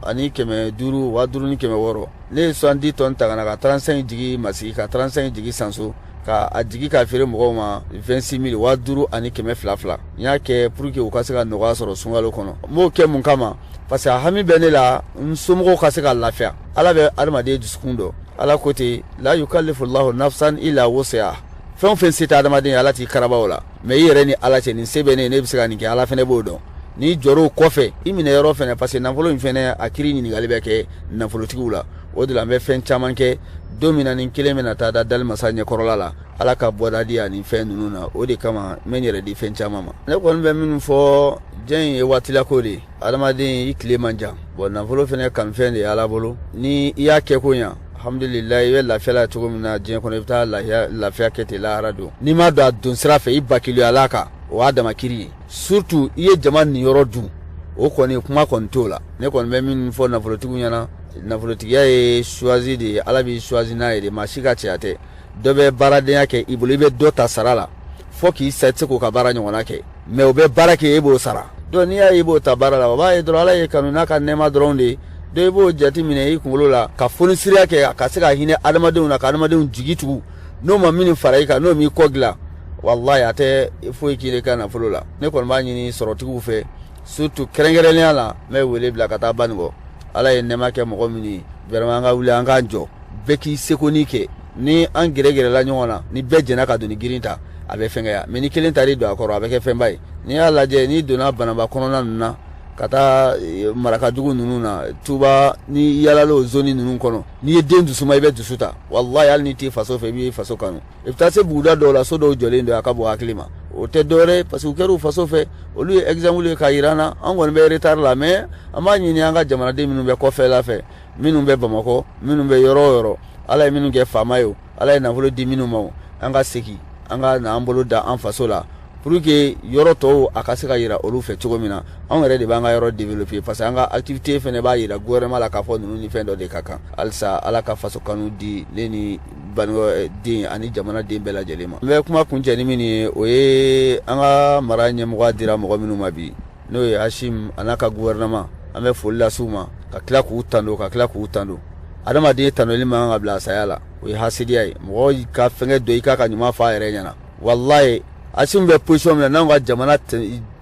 5600. Ne ye 70 tonnes ta ka na ka 35 jigi Masigi, ka 35 jigi Sanso, ka a jigi k'a feere mɔgɔw ma 26 mille, 5200 fila. N y'a kɛ pour que u ka se ka nɔgɔya sɔrɔ sunkalo kɔnɔ. N b'o kɛ mun kama? Parce que a hami bɛ ne la, n somɔgɔw ka se ka lafiya. Ala bɛ adamaden dusukun dɔn. Ala ko ten: la yukallifu llahu nafsan illa wusiha. Fɛn o fɛn se tɛ adamaden ye, Ala t'i karaba o la. Mais i yɛrɛ ni Ala cɛ, nin se bɛ ne ye, ne bɛ se ka nin kɛ, Ala fɛnɛ b'o dɔn. N'i jɔr'o kɔfɛ, i minɛ yɔrɔ fɛnɛ, parce que nafolo in fɛnɛ, a kiri ɲininkali bɛ kɛ nafolotigiw la. O de la, n bɛ fɛn caman kɛ. Don min na ni kelen bɛna taa da dali masa ɲɛkɔrɔla la, Ala ka bɔda di ani fɛn ninnu na. O de kama n bɛ n yɛrɛ di fɛn caman ma. Ne kɔni bɛ minnu fɔ, diɲɛ in ye waatilako de ye. Adamaden, i tile man jan. Bon, nafolo fɛnɛ kanufɛn de ye Ala bolo. Ni i y'a kɛ ko ɲa, alhamdulilayi, i bɛ lafiya la cogo min na diɲɛ kɔnɔ, i bɛ taa lafiya kɛ ten lahara don. N'i ma don a don sira fɛ, i bakiluya la kan, o y'a dama kiri ye. Surtout i ye jama niyɔrɔ dun, o kɔni kuma kɔni t'o la. Ne kɔni bɛ min fɔ nafolotigiw ɲɛna, nafolotigiya ye choisi de ye. Ala b'i choisi n'a ye de, maa si ka cɛya tɛ. Dɔ bɛ baaradenya kɛ i bolo, i bɛ dɔ ta sara la fo k'i sa, i tɛ se k'o ka baara ɲɔgɔnna kɛ, mais o bɛ baara kɛ, e b'o sara. Donc n'i y'a ye i b'o ta baara la, o b'a ye dɔrɔn Ala ye kanu n'a ka nɛɛma dɔrɔn de ye. Donc i b'o jate minɛ i kunkolo la ka fonisiriya kɛ, ka se ka hinɛ adamadenw na, ka adamadenw jigi tugu. N'o ma min fara i kan, n'o m'i kɔ dilan, walayi, a tɛ foyi k'i ka nafolo la. Ne kɔni b'a ɲini sɔrɔtigiw fɛ, surtout kɛrɛnkɛrɛnnenya la, n bɛ wele bila ka taa Banikɔ. Ala ye nɛɛma kɛ mɔgɔ minnu ye, vraiment, an ka wuli, an k'an jɔ, bɛɛ k'i seko ni kɛ. Ni an gɛrɛgɛrɛla ɲɔgɔn na, ni bɛɛ jɛnna ka doni girin ta, a bɛ fɛngɛya. Mais ni kelen taar'i don a kɔrɔ, a bɛ kɛ fɛnba ye. N'i y'a lajɛ, n'i donna Banaba kɔnɔna ninnu na ka taa Marakadugu ninnu na, Tuba, ni yaalala o zone ninnu kɔnɔ, n'i ye den dusuma, i bɛ dusu ta. Walayi, hali n'i t'i faso fɛ, i b'i faso kanu. I bɛ taa se buguda dɔw la, so dɔw jɔlen don, a ka bon hakili ma. O tɛ dɔwɛrɛ, parce que u kɛra u faso fɛ. Olu ye exemple ye k'a yira an na. An kɔni bɛ retard la, mais an b'a ɲini an ka jamanaden minnu bɛ kɔfɛla fɛ, minnu bɛ Bamakɔ, minnu bɛ yɔrɔ o yɔrɔ, Ala ye minnu kɛ faama ye, o Ala ye nafolo di minnu ma, o an ka segin, an ka na an bolo da an faso la, pour que yɔrɔ tɔw a ka se ka yira olu fɛ cogo min na. Anw yɛrɛ de b'an ka yɔrɔ développer, parce que an ka activité fɛnɛ b'a yira gouvernement la k'a fɔ ninnu ni fɛn dɔ de ka kan. Halisa, Ala ka faso kanu di ne ni Banikɔ den ani jamana den bɛɛ lajɛlen ma. N bɛ kuma kuncɛ ni min ye, o ye an ka mara ɲɛmɔgɔya dira mɔgɔ minnu ma bi, n'o ye Assimi a n'a ka gouvernement, an bɛ foli lase u ma, ka tila k'u tando, ka tila k'u tando. Adamaden tanuli man kan ka bila saya la, o ye hasidiya ye. Mɔgɔ ka fɛnkɛ dɔ, i k'a ka ɲuman fɔ a yɛrɛ ɲɛna. Walayi, Assimi bɛ position min na, n'anw ka jamana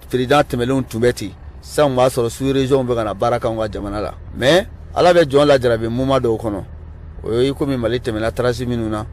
président tɛmɛnlenw tun bɛ ten sisan, b'a sɔrɔ sous région bɛ ka na baara k'anw ka jamana la. Mais Ala bɛ jɔn lajarabi moment dɔw kɔnɔ, o ye komi Mali tɛmɛna trace minnu na.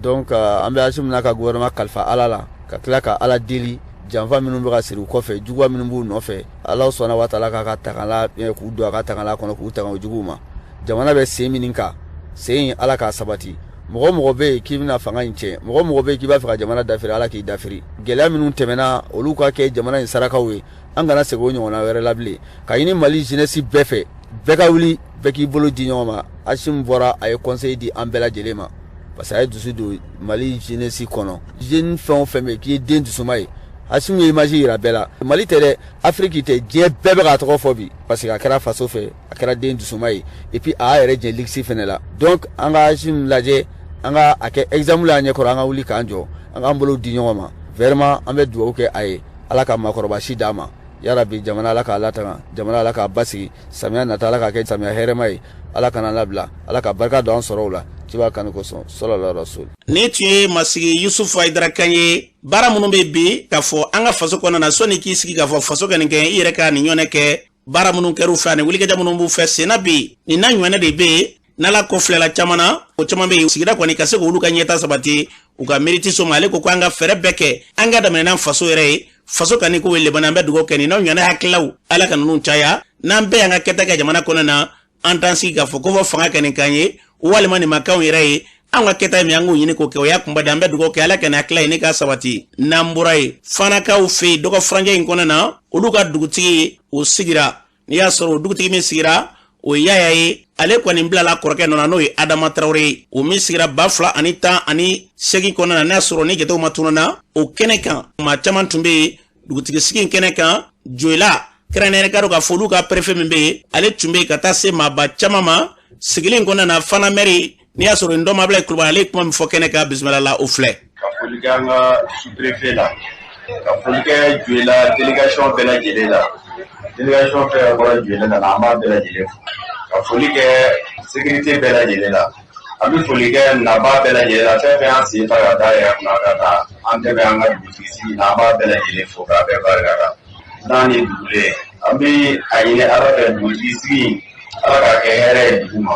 Donc an bɛ Assimi n'a ka gouvernement kalifa Ala la, ka tila ka Ala deli, janfa minnu bɛ ka siri u kɔfɛ, juguya minnu b'u nɔfɛ, Ala sɔnna wa taala k'a ka tangala, k'u don a ka tangala kɔnɔ, k'u tanga o juguw ma. Jamana bɛ sen min kan, sen in, Ala k'a sabati. Mɔgɔ mɔgɔ bɛ yen k'i bɛna fanga in tiɲɛ, mɔgɔ mɔgɔ bɛ yen k'i b'a fɛ ka jamana dafiri, Ala k'i dafiri. Gɛlɛya minnu tɛmɛna, olu ka kɛ jamana in sarakaw ye, an kana segin o ɲɔgɔnna wɛrɛ la bilen. Ka ɲini Mali jeunesse bɛɛ fɛ, bɛɛ ka wuli, bɛɛ k'i bolo di ɲɔgɔn ma. Assimi bɔra, a ye conseil di an bɛɛ lajɛlen ma, parce que a ye dusu don Mali jeunesse kɔnɔ. Jeune fɛn o fɛn bɛ yen k'i ye den dusuma ye, Assimi ye image yira bɛɛ la. Mali tɛ dɛ, Afrique tɛ, diɲɛ bɛɛ bɛ k'a tɔgɔ fɔ bi, parce que a kɛra faso fɛ, a kɛra den dusuma ye, et puis a y'a yɛrɛ jɛ luxe fɛnɛ la. Donc an ka Assimi lajɛ, an ka a kɛ exemple y'an ɲɛkɔrɔ, an ka wuli k'an jɔ, an k'an bolo di ɲɔgɔn ma. Vraiment, an bɛ dugawu kɛ a ye, Ala ka maakɔrɔba si d'a ma. Yarabi, jamana, Ala k'a latanga, jamana, Ala k'a basigi. Samiya nata, Ala k'a kɛ samiya hɛrɛma ye. Ala kana labila, Ala ka barika don an sɔrɔw la. Ciba kanu kosɔn salala rasul. Nin tun ye Masigi Yusufu Hayidara kan ye. Baara minnu bɛ bi k'a fɔ an ka faso kɔnɔna na, sɔnni k'i sigi k'a fɔ faso ka nin kɛ, i yɛrɛ ka nin ɲɔgɔnna kɛ. Baara minnu kɛr'u fɛ ani wulikajɔ minnu b'u fɛ senna bi, nin n'a ɲɔgɔnna de bɛ yen. N'ala ko filɛla caman na, o caman bɛ yen sigida kɔni ka se k'olu ka ɲɛta sabati, u ka miiri tɛ s'o ma. Ale ko ko an ka fɛɛrɛ bɛɛ kɛ, an ka daminɛ n'an faso yɛrɛ ye. Faso ka nin ko ye lebana. An bɛ dugawu kɛ nin n'aw ɲɔgɔnna hakililaw, Ala ka ninnu caya. N'an bɛɛ y'an ka kɛta kɛ jamana kɔnɔ na, an t'an sigi k'a fɔ ko fɔ fanga ka nin k'an ye walima nin ma k'anw yɛrɛ ye. An ka kɛta ye min, an k'o ɲini k'o kɛ, o y'a kunba de. An bɛ dugawu kɛ, Ala ka nin hakilila ye ne ka sabati. N'an bɔra yen, Fanakaw fɛ yen, dɔgɔ furancɛ in kɔnɔ na, olu ka dugutigi o sigira. N'i y'a sɔrɔ o dugutigi min sigira, o ye Yaya ye. Ale kɔni bilala kɔrɔkɛ nɔ na, n'o ye Adama Tarawele ye, o min sigira 2018 kɔnɔna na. N'a y'a sɔrɔ ni jatew ma tunun na, o kɛnɛ kan maa caman tun bɛ yen dugutigi sigi in kɛnɛ kan. Joyila kɛrɛnkɛrɛnnen ka dɔn k'a fɔ olu ka préfet min bɛ yen, ale tun bɛ yen, ka taa se maaba caman ma sigili in kɔnɔna na. Fana mɛri, n'i y'a sɔrɔ Ndɔma Abulayi Kulubali, ale ye kuma min fɔ kɛnɛ kan, bisimila la, o filɛ. Ka foli kɛ an ka sous-préfet la, ka foli kɛ Joyila délégation bɛɛ lajɛlen la. Délégation fɛn fɛn bɔra Joyila ka na, an b'a bɛɛ lajɛlen fo. Ka foli kɛ sécurité bɛɛ lajɛlen la. An bɛ foli kɛ naba bɛɛ lajɛlen la, fɛn fɛn y'an sen ta ka taa yɛrɛ kunna ka taa an dɛmɛ an ka dugutigi sigi na, an b'a bɛɛ lajɛlen fo k'a bɛɛ barika da. N'an ye dugulen, an bɛ a ɲini Ala fɛ, dugutigi sigi, Ala k'a kɛ hɛrɛ ye dugu ma,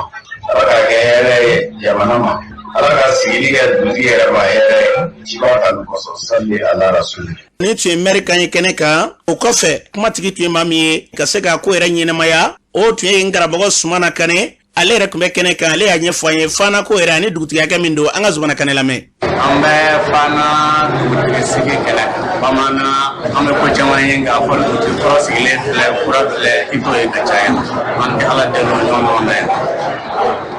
Ala k'a kɛ hɛrɛ ye jamana ma, Ala ka sigili kɛ dugutigi yɛrɛ ma hɛrɛ ye, ciba kanu kosɔn, sali ala rasuli. Nin tun ye mɛri kan ye kɛnɛ kan. O kɔfɛ, kumatigi tun ye maa min ye ka se k'a ko yɛrɛ ɲɛnamaya, o tun ye n karamɔgɔ Sumana Kanɛ. Ale yɛrɛ tun bɛ kɛnɛ kan. Ale y'a ɲɛfɔ an ye Fana ko yɛrɛ ani dugutigiya kɛ min don. An ka Zumana Kanɛ lamɛn. An bɛ Fana dugutigi sigi kɛnɛ bamanan. An bɛ ko caman ye, k'a fɔ dugutigi kɔrɔ sigilen filɛ, kura filɛ, i t'o ye ka caya. An tɛ Ala deli o ɲɔgɔn na yan.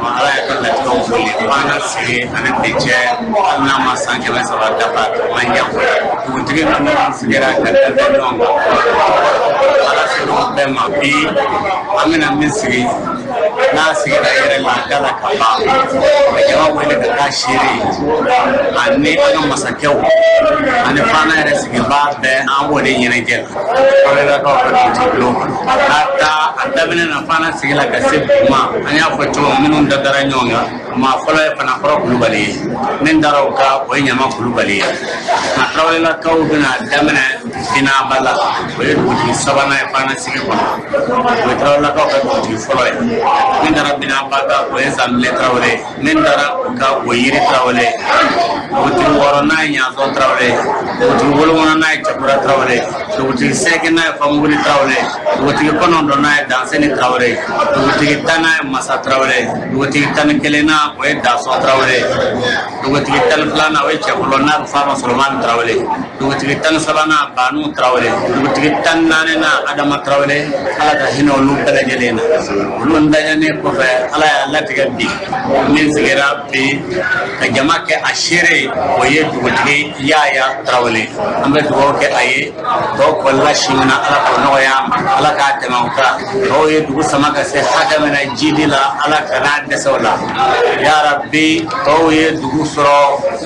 Ala y'a ka latigɛw boli. Fana sigi ani bi cɛ, hali n'a ma san 300 dafa, a man jan. Dugutigi ninnu sigira ka da ɲɔgɔn kan, Ala sera o bɛɛ ma. Bi an bɛna min sigi, n'a sigira yɛrɛ la da la ka ban, ka jama wele ka taa seere ye, ani an ka masakɛw ani Fana yɛrɛ sigibaa bɛɛ, an b'o de ɲɛnajɛ la. Tarawelelakaw ka dugutigi bulon kɔnɔ ka taa a daminɛ na Fana sigi la ka se bi ma, an y'a fɔ cogo min, minnu dadara ɲɔgɔn kan, maa fɔlɔ ye Fanakɔrɔ Kulubali ye, min dara o kan, o ye Ɲama Kulubali ye. Nka Tarawelelakaw bɛna daminɛ Binaba la, o ye dugutigi sabanan ye Fana sigi kɔnɔ, o ye Tarawelelakaw ka dugutigi fɔlɔ ye. Min dara Binaba kan, o ye Zanbilen Tarawele ye. Min dara o kan, o ye Yiri Tarawele ye. Dugutigi wɔɔrɔnan ye Ɲazɔn Tarawele ye. Dugutigi wolonwulanan ye Cɛkura Tarawele ye. Dugutigi seeginnan ye Famuguli Tarawele ye. Dugutigi kɔnɔntɔnnan ye Danseni Tarawele ye. Dugutigi tannan ye Masa Tarawele ye. Dugutigi 11nan, o ye Dasɔn Tarawele ye. Dugutigi 12nan, o ye Cɛkɔlɔ, n'a bɛ fɔ a ma Solomani Tarawele. Dugutigi 13nan, Banu Tarawele. Dugutigi 14nan, Adama Tarawele. Ala ka hinɛ olu bɛɛ lajɛlen na. Olu daɲanen kɔfɛ, Ala y'a latigɛ bi, min sigira bi ka jama kɛ a seere ye, o ye dugutigi Yaya Tarawele. An bɛ dugawu kɛ a ye, tɔw kɔlila si min na, Ala k'o nɔgɔya a ma, Ala k'a tɛmɛ o kan. Tɔw ye dugu sama ka se hakɛ min na jidi la, Ala kan'a dɛsɛ o la, yarabi. Tɔw ye dugu sɔrɔ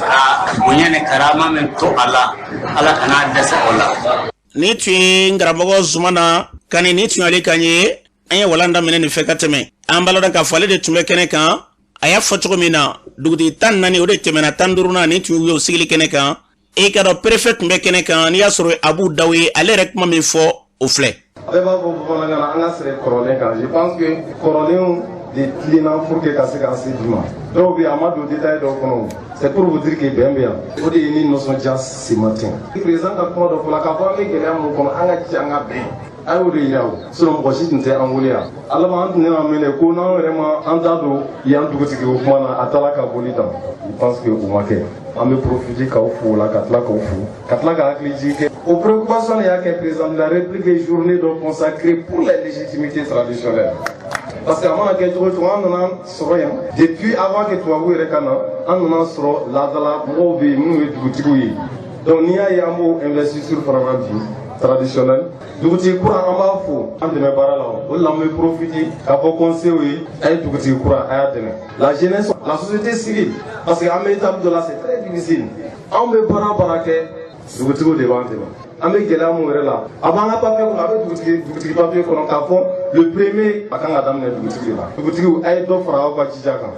ka bonya ni karama min to a la, Ala kan'a dɛsɛ o la. Nin tun ye n karamɔgɔ Zumana Kane, nin tun y'ale kan ye. An ye walan daminɛ nin fɛ ka tɛmɛ. An b'a ladɔn k'a fɔ ale de tun bɛ kɛnɛ kan. A y'a fɔ cogo min na, dugutigi 14, o de tɛmɛna, 15nan nin tun y'o sigili kɛnɛ kan. E ka dɔn préfet tun bɛ kɛnɛ kan, n'i y'a sɔrɔ Abu Daw ye, ale yɛrɛ kuma min fɔ, o filɛ. Bɛɛ b'a fɔ bamanankan na, an ka sɛgɛn kɔrɔlen kan. Je pense que kɔrɔlenw de tilenna pour que ka se k'an se bi ma. Dɔw bɛ yen, a ma don détail dɔw kɔnɔ. C'est pour vous dire que bɛn bɛ yan. O de ye ne nisɔndiya ce matin. Président ka kuma dɔ fɔla k'a fɔ an bɛ gɛlɛya mun kɔnɔ, an ka jɛ, an ka bɛn. A y'o de yira o. Sinon mɔgɔ si tun tɛ an wele yan. Ala ma an tun tɛna minɛ ko n'anw yɛrɛ ma an da don yan dugutigi ko kuma na, a taara ka boli tan. Je pense que o ma kɛ. An bɛ profiter k'aw fo o la, ka tila k'aw fo, ka tila ka hakili jigin kɛ. O préoccupation de y'a kɛ président de la République ye journée dɔ consacrée pour les légitimités traditionnelles. Parce que a mana kɛ cogo o cogo, an nana sɔrɔ yan depuis avant que tubabu yɛrɛ ka na, an nana sɔrɔ laadala mɔgɔw bɛ yen minnu ye dugutigiw ye. Donc n'i y'a ye an b'o investiture fana na bi traditionnel, dugutigi kura, an b'a fo, an dɛmɛ baara la. O de la an bɛ profiter k'a fɔ conseil ye, a ye dugutigi kura, a y'a dɛmɛ. La jeunesse, la société civile, parce que an bɛ étape dɔ la, c'est très difficile. Anw bɛ baara o baara kɛ, dugutigiw de b'an dɛmɛ. An bɛ gɛlɛya mun yɛrɛ la, a b'an ka papier kɔnɔ, a bɛ dugutigi papier kɔnɔ k'a fɔ le premier a kan ka daminɛ dugutigi de la. Dugutigiw, a ye dɔ fara aw ka jija kan.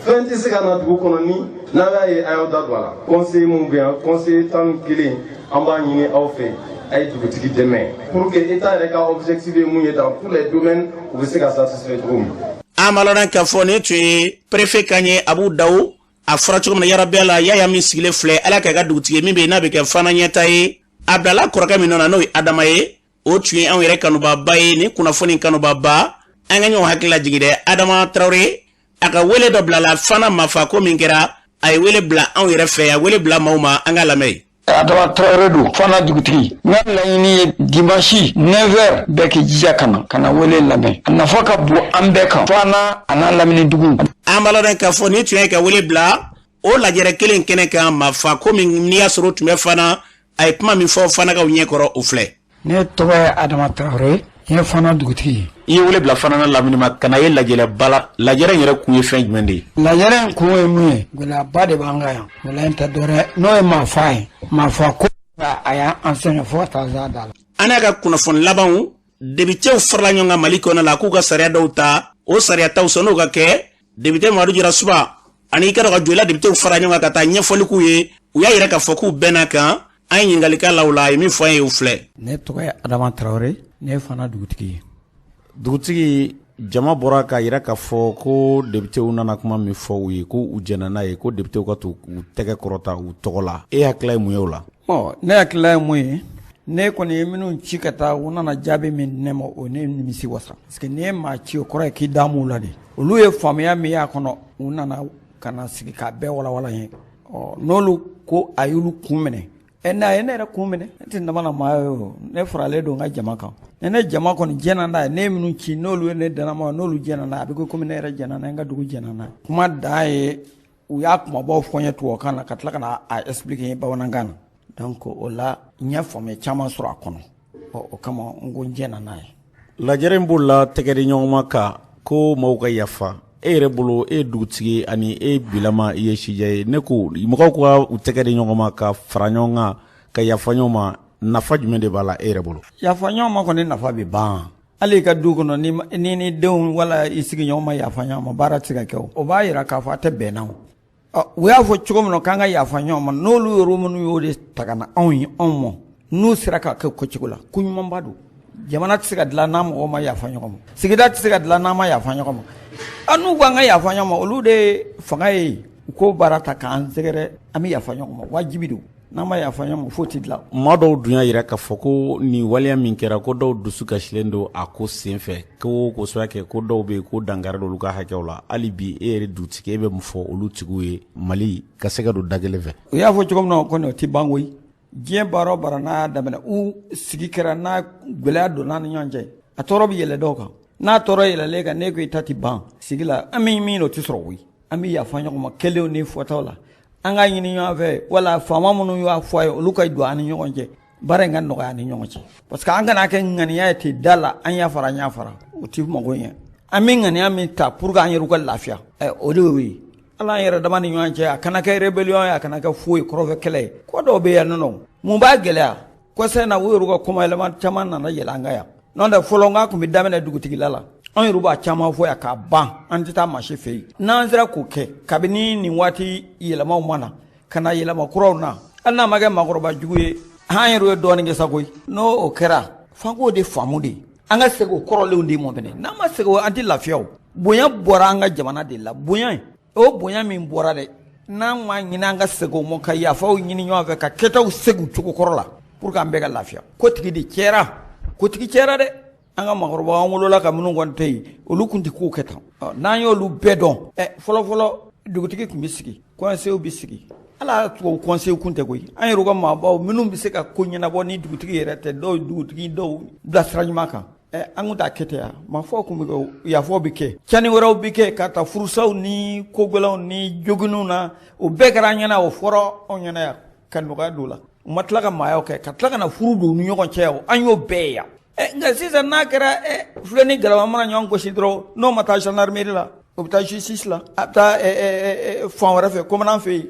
Fɛn tɛ se ka na dugu kɔnɔ ni n'a y'a ye a y'aw da don a la. Conseiller minnu bɛ yan, conseiller 11, an b'a ɲini aw fɛ, a ye dugutigi dɛmɛ pour que état yɛrɛ ka objectif ye mun ye dans tous les domaines, u bɛ se ka satisfait cogo min. An b'a lɔn k'a fɔ nin tun ye préfet kan ye, Abu Dawu. A fɔra cogo min na, yarabi ala, Yaya min sigilen filɛ, Ala k'a ka dugutigi min bɛ yen n'a bɛ kɛ Fana ɲɛta ye, a bilala kɔrɔkɛ min nɔ na, n'o ye Adama ye. O tun ye anw yɛrɛ kanubaba ye, nin kunnafoni kanubaba. An ka ɲɔgɔn hakili lajigin dɛ, Adama Tarawele, a ka wele dɔ bilala Fana Mafa ko min kɛra, a ye wele bila anw yɛrɛ fɛ, a wele bila maaw ma, an ka lamɛn. Adama Tarawele don, Fana dugutigi. N ka laɲini ye dimanche 9h, bɛɛ k'i jija ka na ka na wele lamɛn. A nafa ka bon an bɛɛ kan, Fana a n'a lamini dugu. An b'a lɔn k'a fɔ nin tun ye ka wele bila o lajɛrɛ kelen kɛnɛ kan, Mafa ko min n'i y'a sɔrɔ o tun bɛ Fana, a ye kuma min fɔ Fanakaw ɲɛkɔrɔ, o filɛ. Ne tɔgɔ ye Adama Tarawele, n ye Fana dugutigi ye. I ye wele bila Fana n'a lamini ma ka na ye lajɛrɛba la. Lajɛrɛ in yɛrɛ kun ye fɛn jumɛn de ye? Lajɛrɛ in kun ye mun ye? Gɛlɛyaba de b'an kan yan. Gɛlɛya in tɛ dɔwɛrɛ, n'o ye Mafa ye. Mafa ko a y'an sɛgɛn fo ka taa s'a da la. An n'a ka kunnafoni labanw, depitew farala ɲɔgɔn kan Mali kɔnɔ la k'u ka sariya dɔw ta. O sariya taw sɔnn'o ka kɛ, depite Mamadu Jarasuba ani i ka dɔn ka Joyila depitew fara ɲɔgɔn kan ka taa ɲɛfɔli k'u ye. U y'a yira k'a fɔ k'u bɛn'a kan. An ye ɲininkali k'a la, o la a ye min fɔ an ye, o filɛ. Ne tɔgɔ ye Adama Tarawele, ne ye Fana dugutigi ye. Dugutigi, jama bɔra k'a yira k'a fɔ ko depitew nana kuma min fɔ u ye, ko u jɛnna n'a ye, ko depitew ka to k'u tɛgɛ kɔrɔta u tɔgɔ la. E hakilila ye mun ye o la? Ɔ, ne hakilila ye mun ye, ne kɔni ye minnu ci ka taa, u nana jaabi min di ne ma, o ne nimisi wasa, parce que n'i ye maa ci, o kɔrɔ ye k'i da m'u la de. Olu ye faamuya min y'a kɔnɔ, u nana ka na sigi k'a bɛɛ walawala n ye. Ɔ, n'olu ko a y'olu kun minɛ, ɛ, n'a ye ne yɛrɛ kun minɛ, ne tɛ dama na maa ye o. Ne faralen don n ka jama kan. Ni ne jama kɔni jɛnna n'a ye, ne ye minnu ci, n'olu ye ne dannama, n'olu jɛnna n'a ye, a bɛ kɛ komi ne yɛrɛ jɛnna n'a ye, n ka dugu jɛnna n'a ye. Kuma dan ye, u y'a kumabaw fɔ n ye tubabukan na, ka tila ka na a expliquer n ye bamanankan na. Donc o la, n ye faamuya caman sɔrɔ a kɔnɔ. Ɔ, o kama n ko n jɛnna n'a ye. Lajɛrɛ in b'o la tɛgɛ di ɲɔgɔn ma kan ko maaw ka yafa. E yɛrɛ bolo, e ye dugutigi ani e bilama, i ye sijɛ ye, ne ko mɔgɔw ka u tɛgɛ di ɲɔgɔn ma ka fara ɲɔgɔn kan ka yafa ɲɔgɔn ma, nafa jumɛn de b'a la e yɛrɛ bolo? Yafa ɲɔgɔn ma kɔni, nafa bɛ ban. Hali i ka du kɔnɔ, ni ni denw wala i sigiɲɔgɔn ma yafa ɲɔgɔn ma, baara tɛ se ka kɛ. O b'a yira k'a fɔ a tɛ bɛn na. O u y'a fɔ cogo min na k'an ka yafa ɲɔgɔn ma, n'olu yɛrɛ minnu y'o de ta ka na anw ye, anw ma, n'u sera ka kɛ cogo la, ko ɲumanba don. Jamana tɛ se ka dilan n'a mɔgɔw ma yafa ɲɔgɔn ma, sigida tɛ se ka dilan n'an ma yafa ɲɔgɔn ma. An n'u ko an ka yafa ɲɔgɔn ma, olu de ye fanga ye, u k'o baara ta k'an sɛgɛrɛ, an bɛ yafa ɲɔgɔn ma, wajibi don. N'an ma yafa ɲɔgɔn ma, foyi tɛ dilan. Maa dɔw dun y'a yira k'a fɔ ko nin waleya min kɛra, ko dɔw dusu kasilen don a ko senfɛ, ko k'o sababu kɛ ko dɔw bɛ yen ko dankari olu ka hakɛw la. Hali bi, e yɛrɛ dugutigi, e bɛ mun fɔ olu tigiw ye, Mali ka se ka don da kelen fɛ? U y'a fɔ cogo min na, o kɔni, o tɛ ban koyi. Diɲɛ baara o baara, n'a y'a daminɛ, u sigi kɛra, n'a gɛlɛya donna ni ɲɔgɔn cɛ, a tɔɔrɔ bɛ yɛlɛ dɔw kan. N'a tɔɔrɔ yɛlɛlen kan, n'e ko i ta tɛ ban sigi la, an bɛ min o tɛ sɔrɔ koyi. An bɛ yafa ɲɔgɔn ma kɛlenw ni fɔtaw la, an ka ɲini ɲɔgɔn fɛ, wala faama minnu y'a fɔ a ye, olu ka don an ni ɲɔgɔn cɛ, baara in ka nɔgɔya an ni ɲɔgɔn cɛ, parce que an kana kɛ ŋaniya ye ten da la, an y'a fara, an y'a fara, o tɛ mago ɲɛ. An bɛ ŋaniya min ta pour que an yɛrɛ ka lafiya, ɛ, o de y'o ye. Ala, an yɛrɛ dama ni ɲɔgɔn cɛ, a kana kɛ rébellion ye, a kana kɛ foyi kɔrɔfɛ kɛlɛ ye. Ko dɔw bɛ yan nɔ, mun b'a gɛlɛya? Kɔsa in na, u yɛrɛ ka kuma yɛlɛma caman nana yɛlɛ an kan yan. N'o tɛ, fɔlɔ n k'a tun bɛ daminɛ dugutigila la, an yɛrɛ b'a caman fɔ yan k'a ban, an tɛ taa maa si fɛ yen. N'an sera k'o kɛ kabini nin waati yɛlɛmaw ma na ka na yɛlɛma kuraw na, hali n'a ma kɛ maakɔrɔba jugu ye, an yɛrɛ ye dɔɔnin kɛ sa koyi. N'o o kɛra, f'an k'o de faamu de, an ka segin o kɔrɔlenw de ma fɛnɛ. N'an ma segin o, an tɛ lafiya. O bonya bɔra an ka jamana de la. Bonya, o bonya min bɔra dɛ, n'an ma ɲini an ka segin o ma, ka yafaw ɲini ɲɔgɔn fɛ, ka kɛtaw segin cogo kɔrɔ la pour que an bɛɛ ka lafiya. Kotigi de cɛra, kotigi cɛra dɛ. An ka maakɔrɔbaw, an wolola ka minnu kɔni tɛ yen, olu tun tɛ kow kɛ tan. N'an y'olu bɛɛ dɔn, ɛ, fɔlɔ fɔlɔ dugutigi tun bɛ sigi, conseil bɛ sigi. Ala, tubabu conseil kun tɛ koyi. An yɛrɛ ka maabaw minnu bɛ se ka ko ɲɛnabɔ ni dugutigi yɛrɛ tɛ, dɔw dugutigi, dɔw bilasira ɲuman kan. Ɛ, an kun t'a kɛ ten yan. Maafaw kun bɛ kɛ, yafaw bɛ kɛ, cɛnni wɛrɛw bɛ kɛ, ka taa furusaw ni kogɛlɛnw ni joginniw na, o bɛɛ kɛra an ɲɛna, o fɔra anw ɲɛna yan ka nɔgɔya don o la. U ma tila ka maayaw kɛ, ka tila ka na furu don u ni ɲɔgɔn cɛ, an y'o bɛɛ ye yan. Ɛ, nka sisan n'a kɛra, ɛ, filɛ ni galama mana ɲɔgɔn gosi dɔrɔn, n'o ma taa gendarmerie la, o bɛ taa justice la, a bɛ taa fan wɛrɛ fɛ, commandant fɛ yen,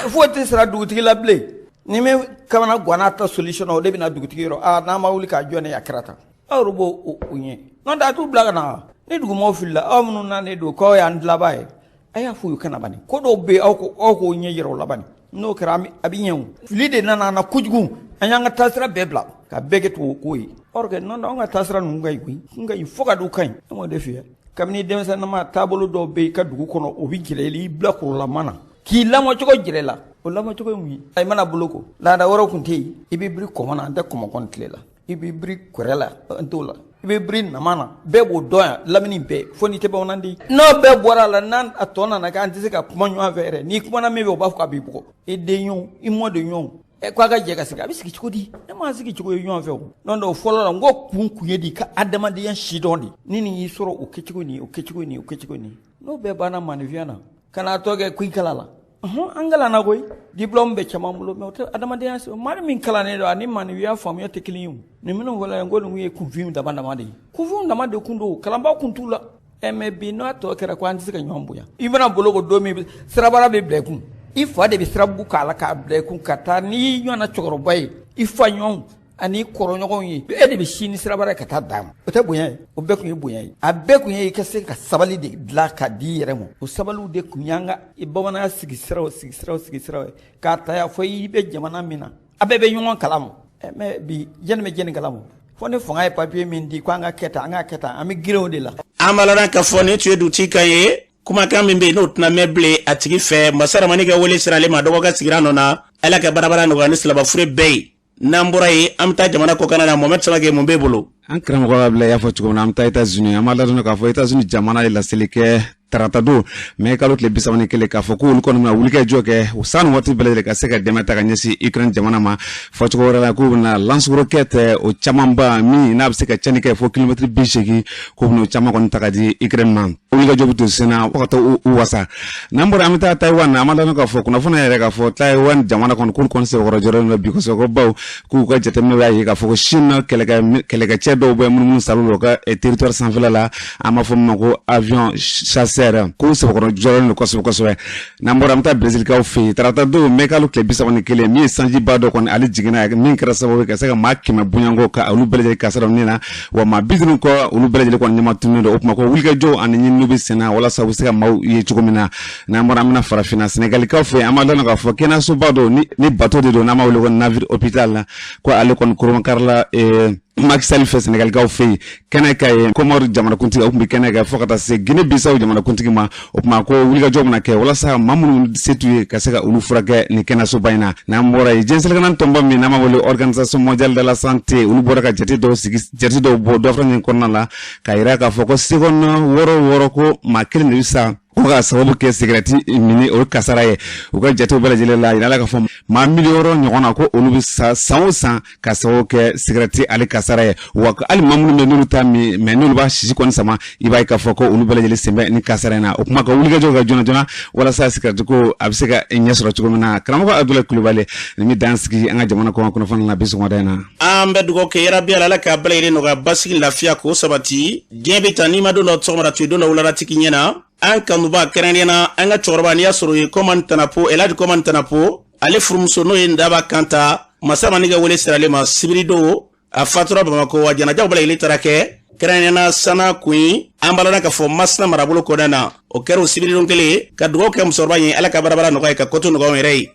foyi tɛ sara dugutigi la bilen. Ni min kamana ganna ta solution na, o de bɛ na dugutigi yɔrɔ. Aa, n'a ma wuli k'a jɔ ne, a kɛra tan, aw yɛrɛ b'o o ɲɛ. N'o tɛ, a t'u bila ka na. Ni dugumɔgɔw filila, aw minnu nanen don k'aw y'an dilaba ye, A y'a fɔ u kana bani ko dɔw bɛ aw ko aw k'o ɲɛ yira u la bani n'o kɛra a bɛ ɲɛ o fili de nana an na kojugu an y'an ka taasira bɛɛ bila ka bɛɛ kɛ tubabu ko ye or que non anw ka taasira ninnu ka ɲi koyi kun ka ɲi fo ka d'u ka ɲi an b'o de f'i ye kabini denmisɛnninma taabolo dɔw bɛ i ka dugu kɔnɔ o bɛ jira i la i bila kɔrɔlama na k'i lamɔcogo jira i la o lamɔcogo ye mun ye i mana boloko laada wɛrɛw tun tɛ yen i bɛ biri kɔmɔ na an tɛ kɔmɔ kɔni tile la i bɛ biri kɛrɛ la an t'o la i bɛ biri nama na bɛɛ b'o dɔn yan lamini bɛɛ fo n'i tɛ bamananden n'o bɛɛ bɔra a la n'an a tɔ nana kɛ an tɛ se ka kuma ɲɔgɔn fɛ yɛrɛ n'i kumana min fɛ o b'a fɔ k'a b'i bugɔ i den ɲɔgɔn i mɔden ɲɔgɔn ɛ ko a ka jɛ ka sigi a bɛ sigi cogo di ne ma sigi cogo ye ɲɔgɔn fɛ o n'o tɛ o fɔlɔ la n ko kun kun ye de ka adamadenya sidɔn de ni nin y'i sɔrɔ o kɛcogo nin o kɛcogo nin o kɛcogo nin n'o bɛɛ banna maninfinya na ka n'a tɔ kɛ ko i kala la an kalanna koyi diplôme bɛ caman bolo mais o tɛ adamadenya sɔrɔ maa min kalannen don ani maninfinya faamuya tɛ kelen ye o nin minnu fɔla yan ko ninnu ye kunfin dama dama de ye kunfinw dama de kun don kalanba kun t'u la ɛ mais bi n'a tɔ kɛra ko an tɛ se ka ɲɔgɔn bonya i mana boloko don min sirabara bɛ bila i kun i fa de bɛ sirabugu k'a la k'a bila i kun ka taa n'i ɲɔgɔnna cɛkɔrɔba ye i fa ɲɔgɔn ani kɔrɔɲɔgɔnw ye e de bɛ si ni sirabara ye ka taa d'a ma o tɛ bonya ye o bɛɛ kun ye bonya ye a bɛɛ kun ye i ka se ka sabali de dilan ka di i yɛrɛ ma o sabaliw de kun y'an ka bamananya sigi siraw sigi siraw sigi siraw ye k'a ta yan fo i bɛ jamana min na a bɛɛ bɛ ɲɔgɔn kalama mais bi jɛni bɛ jɛni kalama fo ni fanga ye papiye min di ko an ka kɛ tan an ka kɛ tan an bɛ girin o de la. An b'a ladɔn k'a fɔ nin tun ye dugutigi kan ye kumakan min bɛ yen n'o tɛna mɛn bilen a tigi fɛ masa ramani ka wele sera ale ma dɔgɔkɛ sigira nɔ na ala ka barabara nɔgɔya ni silabafure bɛɛ ye n'an bɔra yen an bɛ taa jamana kɔkanna na Mohamed Samake mun b'e bolo an karamɔgɔ Abdulayi y'a fɔ cogo min na an bɛ taa Etats-Unis an b'a ladɔn k'a fɔ Etats-Unis jamana ye laseli kɛ tarata don mɛ kalo tile 31 k'a fɔ ko olu kɔni bɛna wulikajɔ kɛ o san waati bɛɛ lajɛlen ka se ka dɛmɛ ta ka ɲɛsin Ukraine jamana ma fɔcogo wɛrɛ la k'u bɛna lance-roquette o camanba min n'a bɛ se ka cɛnni kɛ fo kilomɛtiri 80 k'u bɛna o caman kɔni ta ka di Ukraine ma wulikajɔ bɛ to senna fo ka taa u wasa n'an bɔra an bɛ taa Taïwan an b'a ladɔn k'a fɔ kunnafoni yɛrɛ k'a fɔ Taïwan jamana kɔni k'olu kɔni sɛbɛkɔrɔ jɔrɔlen don bi kosɛbɛ ko bawo k'u ka jateminɛw y'a ye k'a fɔ ko Chine kɛlɛkɛcɛ dɔw bɛ munumunu salo la u ka territoire sanfɛla la an b'a fɔ min ma ko avion chasseur k'u sɛbɛkɔrɔ jɔrɔlen don kosɛbɛ kosɛbɛ n'an bɔra an bɛ taa Brésilkaw fɛ yen tarata don mɛ kalo tile 31 min ye sanjiba dɔ kɔni ale jiginna min kɛra sababu ye ka se ka maa 100 bɔɲɔgɔnko ka olu bɛɛ lajɛlen kasara ni na wa maa 50 kɔ olu bɛɛ lajɛlen kɔni ɲɛma tununnen don o tuma ko wulikajɔw ani ɲininiw bɛ senna walasa u bɛ se ka maaw ye cogo min na n'an bɔra an bɛna farafinna Sɛnɛgalikaw fɛ an b'a dɔn k'a fɔ kɛnɛyasoba dɔ ni bateau de don n'an b'a wele ko navire hôpital la ko ale kɔni kurunbonkarila Macky Sall fɛ Sɛnɛgalikaw fɛ yen kɛnɛ kan yen Comore jamanakuntigi o tun bɛ kɛnɛ kan fo ka taa se Guinée Bissau jamanakuntigi ma o tuma ko wulikajɔ bɛna kɛ walasa maa minnu se t'u ye ka se ka olu furakɛ nin kɛnɛyasoba in na n'an bɔra yen diɲɛ seleke tɔnba min n'an b'a wele Organisation mondiale de la santé olu bɔra ka jate dɔw sigi jate dɔw bɔ dɔgɔkun nin kɔnɔna la k'a jira k'a fɔ ko seconde 6 6 ko maa kelen de bɛ sa ko ka sababu kɛ sigɛrɛti minni o kasara ye u ka jatew bɛɛ lajɛlen la yirala k'a fɔ maa miliyɔn 6 ɲɔgɔn na ko olu bɛ sa san o san ka sababu kɛ sigɛrɛti ale kasara ye wa hali maa minnu bɛ n'olu t'a min mais n'olu b'a sisi kɔni sama i b'a ye k'a fɔ ko olu bɛɛ lajɛlen sen bɛ nin kasara in na o kuma ka wulikajɔ ka joona joona walasa sigɛrɛti ko a bɛ se ka ɲɛ sɔrɔ cogo min na karamɔgɔ Abudulayi Kulubali nin bɛ dan sigi an ka jamana kɔkan kunnafoni na bi sɔgɔmada in na. An bɛ dugawu kɛ yarabi Ala k'a bɛɛ lajɛlen nɔgɔya basigi lafiya k'o sabati diɲɛ bɛ tan n'i ma don dɔ sɔgɔmada to don dɔ wulada tigi ɲɛ na an kanuba kɛrɛnkɛrɛnnenya na an ka cɛkɔrɔba n'i y'a sɔrɔ o ye kɔman tanapo Elhaji kɔman tanapo ale furumuso n'o ye ndaba kanta masa ramani ka wele sera ale ma sibiridon a fatura bamakɔ wa janajaw bɛɛ lajɛlen taara kɛ kɛrɛnkɛrɛnnenya na sana kun an b'a ladɔn k'a fɔ masina marabolo kɔnɔna na o kɛra o sibiridon kelen ka dugawu kɛ musokɔrɔba ye ala ka barabara nɔgɔya ka kɔto nɔgɔya yɛrɛ ye.